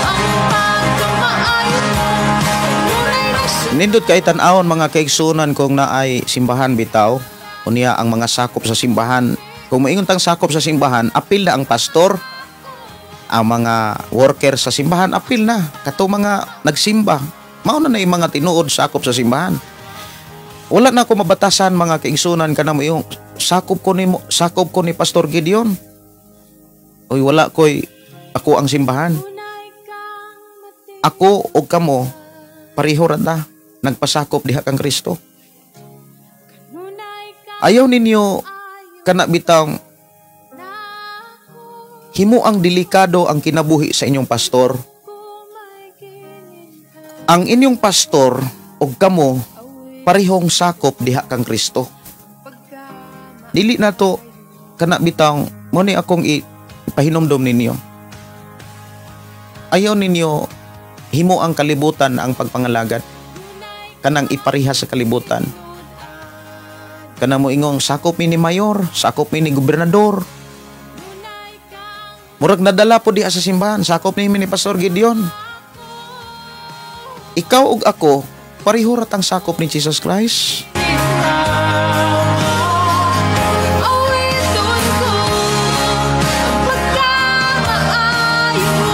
Ang pagkamaayo mo, kanunay nagsunod. Nindot kay tan-awon, mga kaigsunan, kung naay simbahan bitaw, unya ang mga sakop sa simbahan. Kung moingon tang sakop sa simbahan, apil na ang pastor, ang mga worker sa simbahan, apil na kato mga nagsimba. Mao na na yung mga tinuod sakop sa simbahan. Wala na ako mabatasan, mga kaigsunan, kana mo yung sakop ko ni mo, sakop ko ni Pastor Gideon. Oy, wala ko'y ako ang simbahan. Ako og kamo pareho ra ta nagpasakop diha kang Kristo. Ayaw ninyo kana bitang himo ang delikado ang kinabuhi sa inyong pastor. Ang inyong pastor og kamo parehong sakop diha kang Kristo. Dili na to kana bitang mo ni akong ipahinumdom ninyo. Ayaw ninyo himo ang kalibutan ang pagpangalagad. Kanang ipariha sa kalibutan. Kanang mo ingong sakop mi ni mayor, sakop mi ni gobernador. Murag nadala po diha sa simbahan, sakop ni mi ni Pastor Gideon. Ikaw ug ako, pareho ra tang sakop ni Jesus Christ. Awiton ko ang pagkamaayo mo.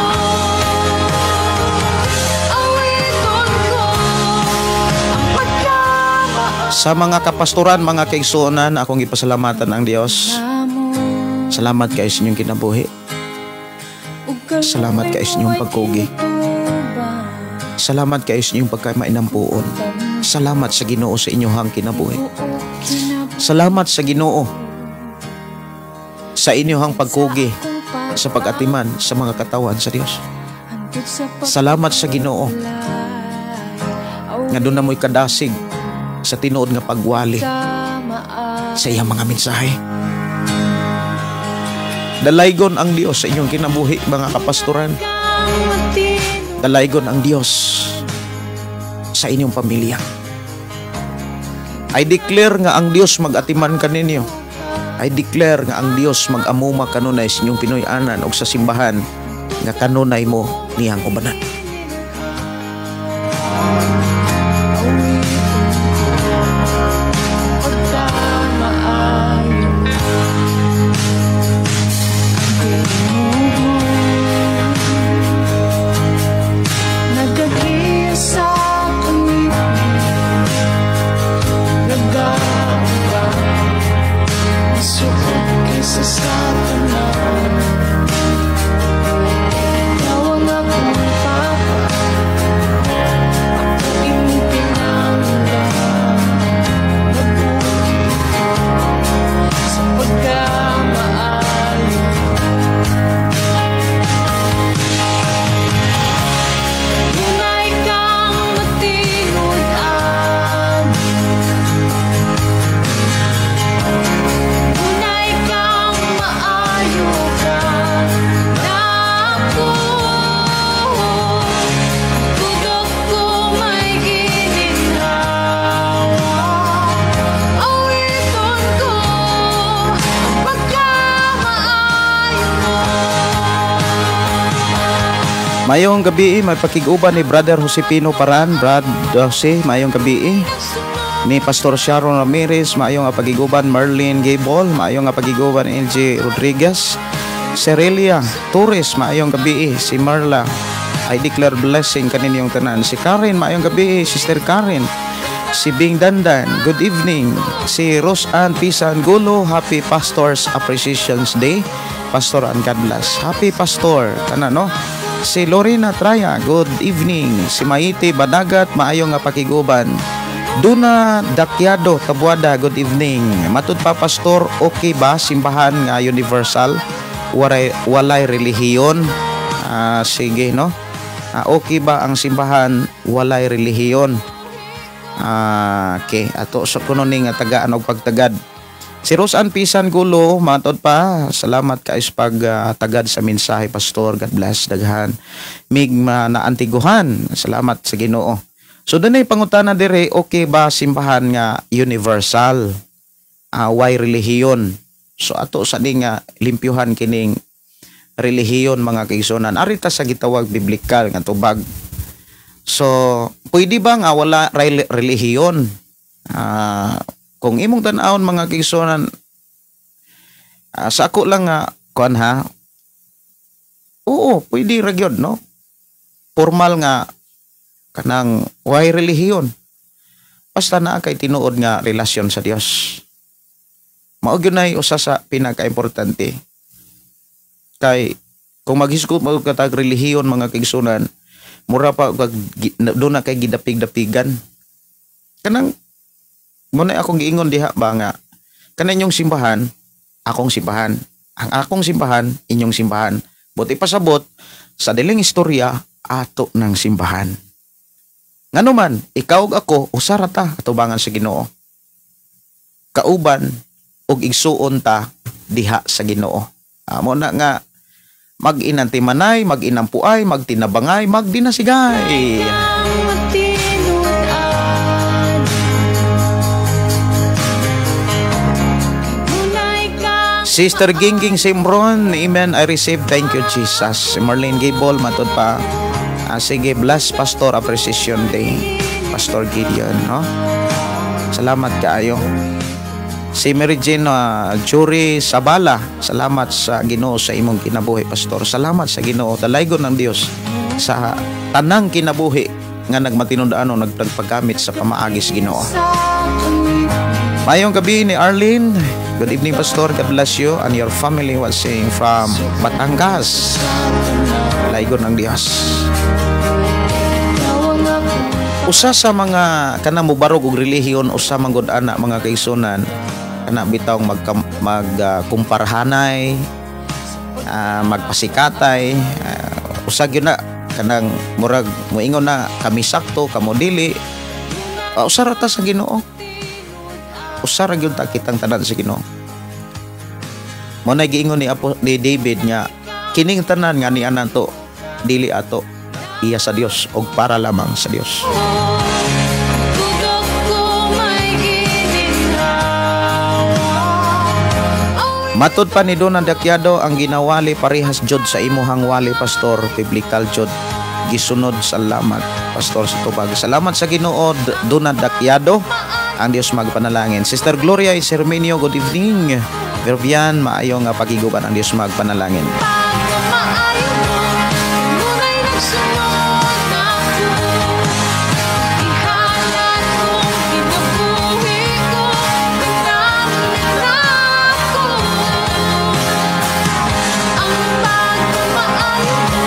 Awiton ko ang pagkamaayo. Sa mga kapastoran, mga kaigsuonan, akong ipasalamatan ang Dios. Salamat kay sa inyong kinabuhi. Salamat kay sa inyong pagkugi. Salamat kay sa inyong pagkamainampuon. Salamat sa Ginoo sa inyong kinabuhi. Salamat sa Ginoo sa inyong pagkugi sa pag-atiman sa mga katawan sa Dios. Salamat sa Ginoo nga duna mo'y kadasig sa tinuod nga pagwali sa iyang mga mensahe. Dalaygon ang Dios sa inyong kinabuhi, mga kapastoran. Dalaygon ang Dios sa inyong pamilya. I declare nga ang Dios mag-atiman kaninyo. I declare nga ang Dios mag-amuma kanunay sa inyong Pinoy-anan o sa simbahan nga kanunay mo niyang ubanan. Pagkamaayo. Nagagiya sa kalipay, nagawa, masuot kaysa sa tanan. Ikaw ang akong Mayong gabi, may pakig-uban ni Brother Josepino Paran. Brad Jose, mayong gabi. Ni Pastor Sharon Ramirez, maayong pagiguban. Marlene Gable, maayong pagiguban. LG Rodriguez, Cerelia Torres, maayong gabi. Si Marla, I declare blessing kaninyong tanan. Si Karen, maayong gabi. Sister Karen. Si Bing Dandan, good evening. Si Rosan Pisan Gulo, happy Pastor's Appreciation Day. Pastor and God bless. Happy Pastor, kana, no? Si Lorena Traya, good evening. Si Maiti Badagat, maayong nga pakiguban. Duna Dakyado Tabuada, good evening. Matud pa, Pastor, okay ba simbahan nga universal? Walay, walay relihiyon? Ah, sige, no? Ah, okay ba ang simbahan walay relihiyon? Ah, okay, ato sa kuno ni nga tagaan og pagtagad. Si Rosan Pisan Gulo, matod pa, salamat kay sa pag tagad sa mensahe, Pastor. God bless, daghan. Migma na antiguhan, salamat sa Ginoo. So dunay pangutana dire, okay ba simbahan nga universal? Why relihiyon? So ato sa ni nga limpyuhan kining relihiyon, mga kaigsuonan. Ari ta sa gitawag biblikal nga tubag. So, pwede ba nga wala relihiyon? Kung imong tan-awon, mga kaigsuonan, sa ako lang nga kuan ha. Oo, pwede ra gyud, no? Formal nga kanang way relihiyon. Basta naa kay tinuod nga relasyon sa Dios. Mao gyud nay usa sa pinaka-importante. Kay kung maghisgot mo katag relihiyon, mga kaigsuonan, mura pa og doon na kay gidapig-dapigan. Kanang mo na akong giingon diha ba nga kanang inyong simbahan, akong simbahan. Ang akong simbahan, inyong simbahan. Buti pasabot, sa diling istorya, ato ng simbahan. Ngano man, ikaw ug ako, usa ra ta atubangan sa Ginoo. Kauban ug igsuon ta diha sa Ginoo. Amo na nga mag-inantimanay, mag-inampuay, magtinabangay, magdinasigay. Matinud-an. Kanunay kang Sister Gingging Simron, amen, I receive. Thank you, Jesus. Si Marlene Gable, matod pa. Ah, sige, bless Pastor Appreciation Day. Pastor Gideon, no? Salamat kaayo. Si Mary Jane Jury Sabala, salamat sa Ginoo sa imong kinabuhi, Pastor. Salamat sa Ginoo, dalaygon ng Dios sa tanang kinabuhi nga nagmatinud-an o nagpaggamit sa pamaagi sa Ginoo. Mayong gabi ni Arlene. Good evening, Pastor. God bless you and your family watching from Batangas. Dalaygon ng Dios. Usa sa mga kanang mubarog og relihiyon, usa man gud ana, mga kaigsuonan, kana bitawng mag kumparhanay, magpasikatay, usa gyud na kanang murag moingon na kami sakto, kamo dili. Usa ra ta sa Ginoo. Usa ra gyud ta kitang tanan sa Ginoo. Mo na giingon ni Apo, ni David nga kining tanan nga niya nato dili ato, iya sa Dios og para lamang sa Dios. Kugok ko may gininhawa. Matod pa ni Donan Dakyado, ang ginawali parehas jud sa imuhang wali, Pastor, biblical jud gisunod. Salamat, Pastor, sa tubag. Salamat sa Ginoo, Donan Dakyado. Ang Dios magpanalangin. Sister Gloria Serminio, good evening. Verbian, maayo nga pagiguban, ang Dios magpanalangin. Pagmamaayo mo, nunay nagsunod nako. Ihalad kong kinabuhi ko, tanan nako. Ang pagmamaayo mo.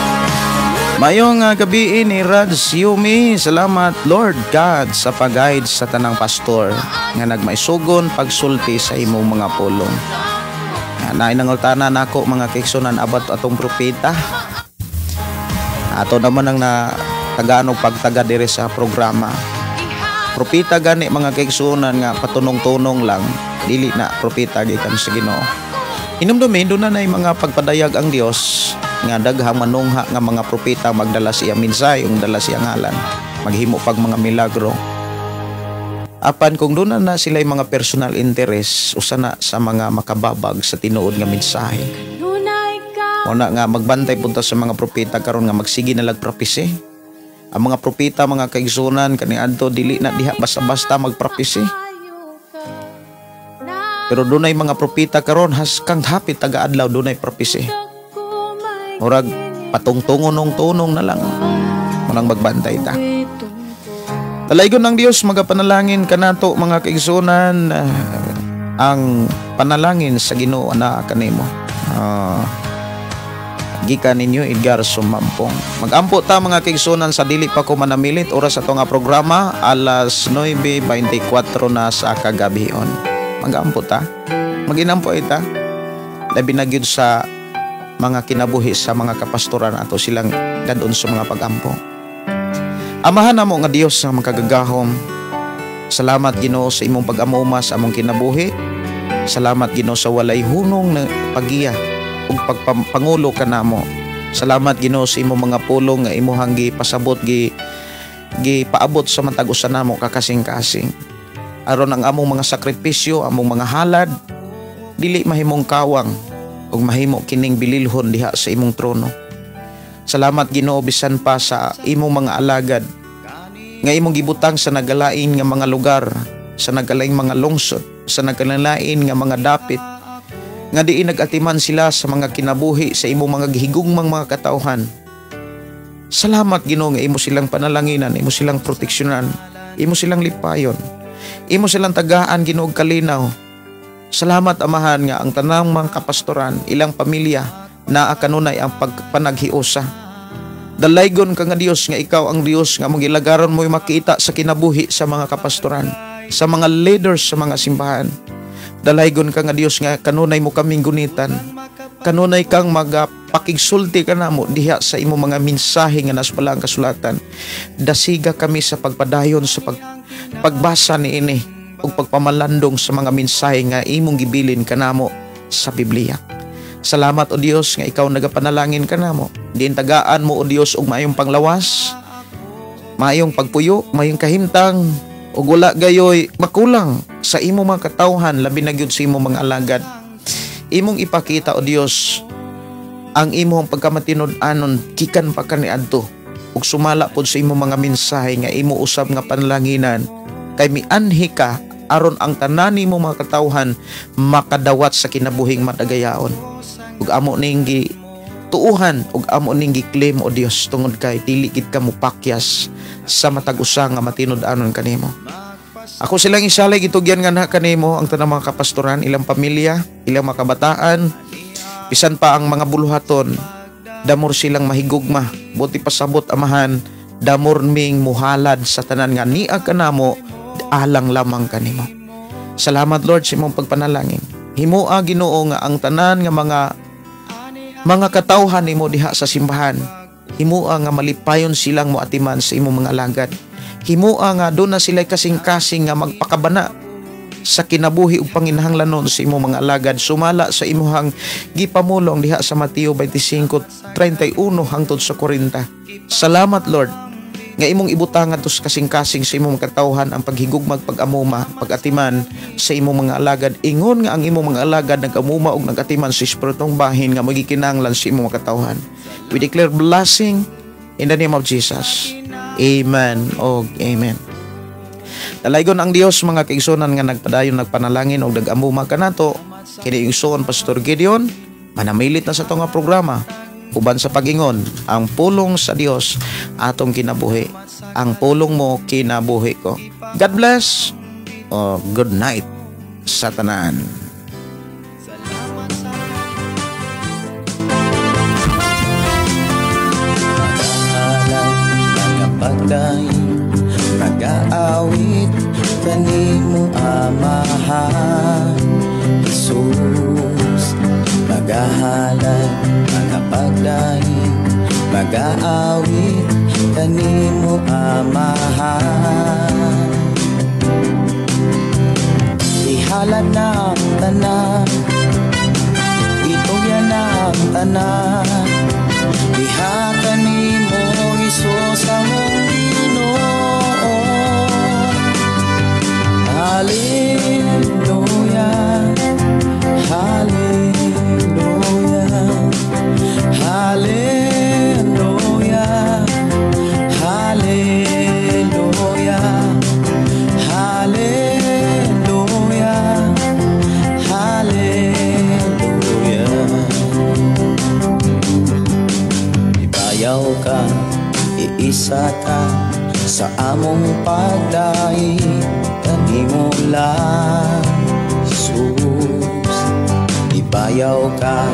Mayong gabi ni Raj Yumi, salamat Lord God sa pag-guide sa tanang pastor nga nagmaisugon pagsulti sa imong mga pulong. Naay nangutana nako, mga kaigsuonan, about atong propeta. Ato naman ang na tagaan og pagtaga diri sa programa. Propeta gani, mga kaigsuonan, nga patunong-tunong lang, dili na propeta gikan sa Ginoo. Hinumdumi doon na mga pagpadayag ang Dios nga daghang manungha nga mga propeta magdala siya minsay ug dala siya ngalan, maghimo pag mga milagro. Apan kung doon na sila mga personal interest, usa na sa mga makababag sa tinuod nga mensahe. Kanunay kang Una nga magbantay punta sa mga propeta karon nga magsige na lag propesy. Ang mga propeta, mga kaigsunan, kaniadto dili na diha basta-basta magpropesy. Pero dunay mga propeta karon haskang hapit taga-adlaw dunay propesy. Murag patungtungon nung tunong na lang. Munang magbantay ta. Dalaygon ng Dios magapanalangin kanato, mga kaigsunan, ang panalangin sa Ginoo na kanimo. Gikan ninyo Edgar Sumampong. Magampo ta, mga kaigsunan, sa dili pa ko manamilit. Oras ato nga programa alas 9:24 na sa kagabhion. Magampo ta. Maginampo ita. Labi na gyud sa mga kinabuhi sa mga kapastoran, ato silang dadon sa mga pagampo. Amahan namo nga Dios nga makagagahom. Salamat, Ginoo, sa imong pag-amuma sa among kinabuhi. Salamat, Ginoo, sa walay hunong na pagiya ug pagpangulo kanamo. Salamat, Ginoo, sa imong mga pulong nga imuhang gipasabot, gi gipaabot sa matag usa namo kakasing-kasing. Aron ang among mga sakripisyo, among mga halad dili mahimong kawang ug mahimo kining bililhon diha sa imong trono. Salamat, Ginoo, bisan pa sa imong mga alagad nga imong gibutang sa nagalain nga mga lugar, sa nagalaing mga lungsod, sa nagalain nga mga dapit nga diin nagatiman sila sa mga kinabuhi sa imong mga gihigugmang mga katawhan. Salamat, Ginoo, nga imo silang panalanginan, imo silang proteksyonan, imo silang lipayon, imo silang tagaan, Ginoo, og kalinaw. Salamat, Amahan, nga ang tanang mga kapastoran, ilang pamilya, naa kanunay ang pagpanaghiusa. Dalaygon ka nga Dios nga ikaw ang Dios nga mong gilagaron mo'y makita sa kinabuhi sa mga kapastoran, sa mga leaders sa mga simbahan. Dalaygon ka nga Dios nga kanunay mo kaming gunitan. Kanunay kang magapakigsulti kanamo diha sa imong mga mensahe nga nasa ang kasulatan. Dasiga kami sa pagpadayon sa pagbasa niini ug pagpamalandong sa mga mensahe nga imong gibilin kanamo sa Biblia. Salamat, O Dios, nga ikaw nagapanalangin kanamo. Diin tagaan mo, O Dios, og maayong panglawas, maayong pagpuyo, maayong kahimtang ug wala gayoy makulang sa imong mga katawhan, labi na gyud sa imong mga alagad. Imong ipakita, O Dios, ang imong pagkamatinud-anon gikan pa kaniadto ug sumala pod sa imong mga mensahe nga imo usab nga panalanginan kay mianhi ka aron ang tanan nimo mga katawhan makadawat sa kinabuhing madagayaon. Ug amo ning gi tuuhan ug amo ning gi-claim, O Dios, tungod kay dili gid ka mopakyas sa matag usa nga matinud-anon kanimo. Ako silang isalay, gitugyan nga na kanimo ang tanang mga kapastoran, ilang pamilya, ilang mga kabataan, bisan pa ang mga buluhaton, damor silang mahigugma. Buot ipasabot, Amahan, damor ming muhalad sa tanan nga nia kanamo alang lamang kanimo. Salamat, Lord, sa imong pagpanalangin. Himoa, Ginoo, nga ang tanan nga mga katawhan nimo diha sa simbahan, himoa nga malipayon silang moatiman sa imong mga alagad. Himoa nga duna sila kasing-kasing nga magpakabana sa kinabuhi ug panginahanglanon sa imong mga alagad sumala sa imuhang gipamulong diha sa Mateo 25:31 hangtod sa 40. Salamat, Lord, nga imong ibutang ngadto sa kasing-kasing sa imong katawhan ang paghigugmag, pag-amuma, pag-atiman sa imong mga alagad, ingon nga ang imong mga alagad nag-amuma ug nag-atiman sa espiritong bahin nga magikinahanglan sa imong mga katawhan. We declare blessing in the name of Jesus. Amen og amen. Dalaygon ang Dios, mga kaigsunan, nga nagpadayon nagpanalangin og nag-amuma kanato. Kini igsoon Pastor Gideon, manamilit na sa ato nga programa uban sa pagingon, ang pulong sa Dios atong kinabuhi. Ang pulong mo, kinabuhi ko. God bless o good night sa tanan. Salamat sa Magahalad, magapagdaig, magaawit kanimo, Amahan Jesus. Magahalad, magapagdaig, magaawit kanimo, Amahan. Ihalad na ang tanan, itugyan na ang tanan diha kanimo, Hesus among Ginoo. Hallelujah, Hallelujah. among pagdaig kanimo lang, Jesus. Ibayaw ka,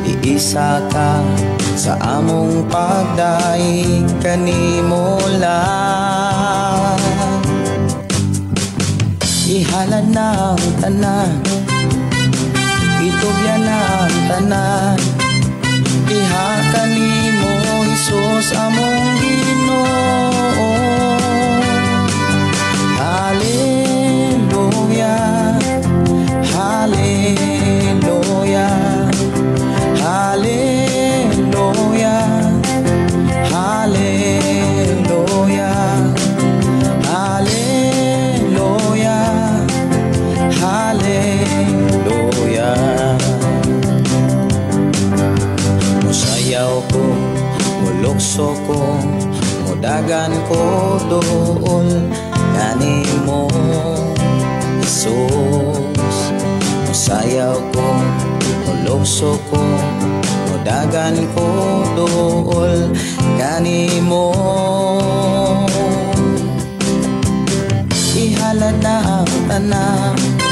iisa ka sa among pagdaig kanimo lang. Ihalad na ang tanan, itugyan na ang tanan, diha kanimo, Hesus, among Ginoo. Hallelujah, Hallelujah, Hallelujah, Hallelujah, Hallelujah, Hallelujah. Musayaw ko, mulukso ko, mudagan ko duol kanimo, Jesus. Musayaw ko, mulukso ko, mudagan ko duol kanimo. Ihalad na ang tanan.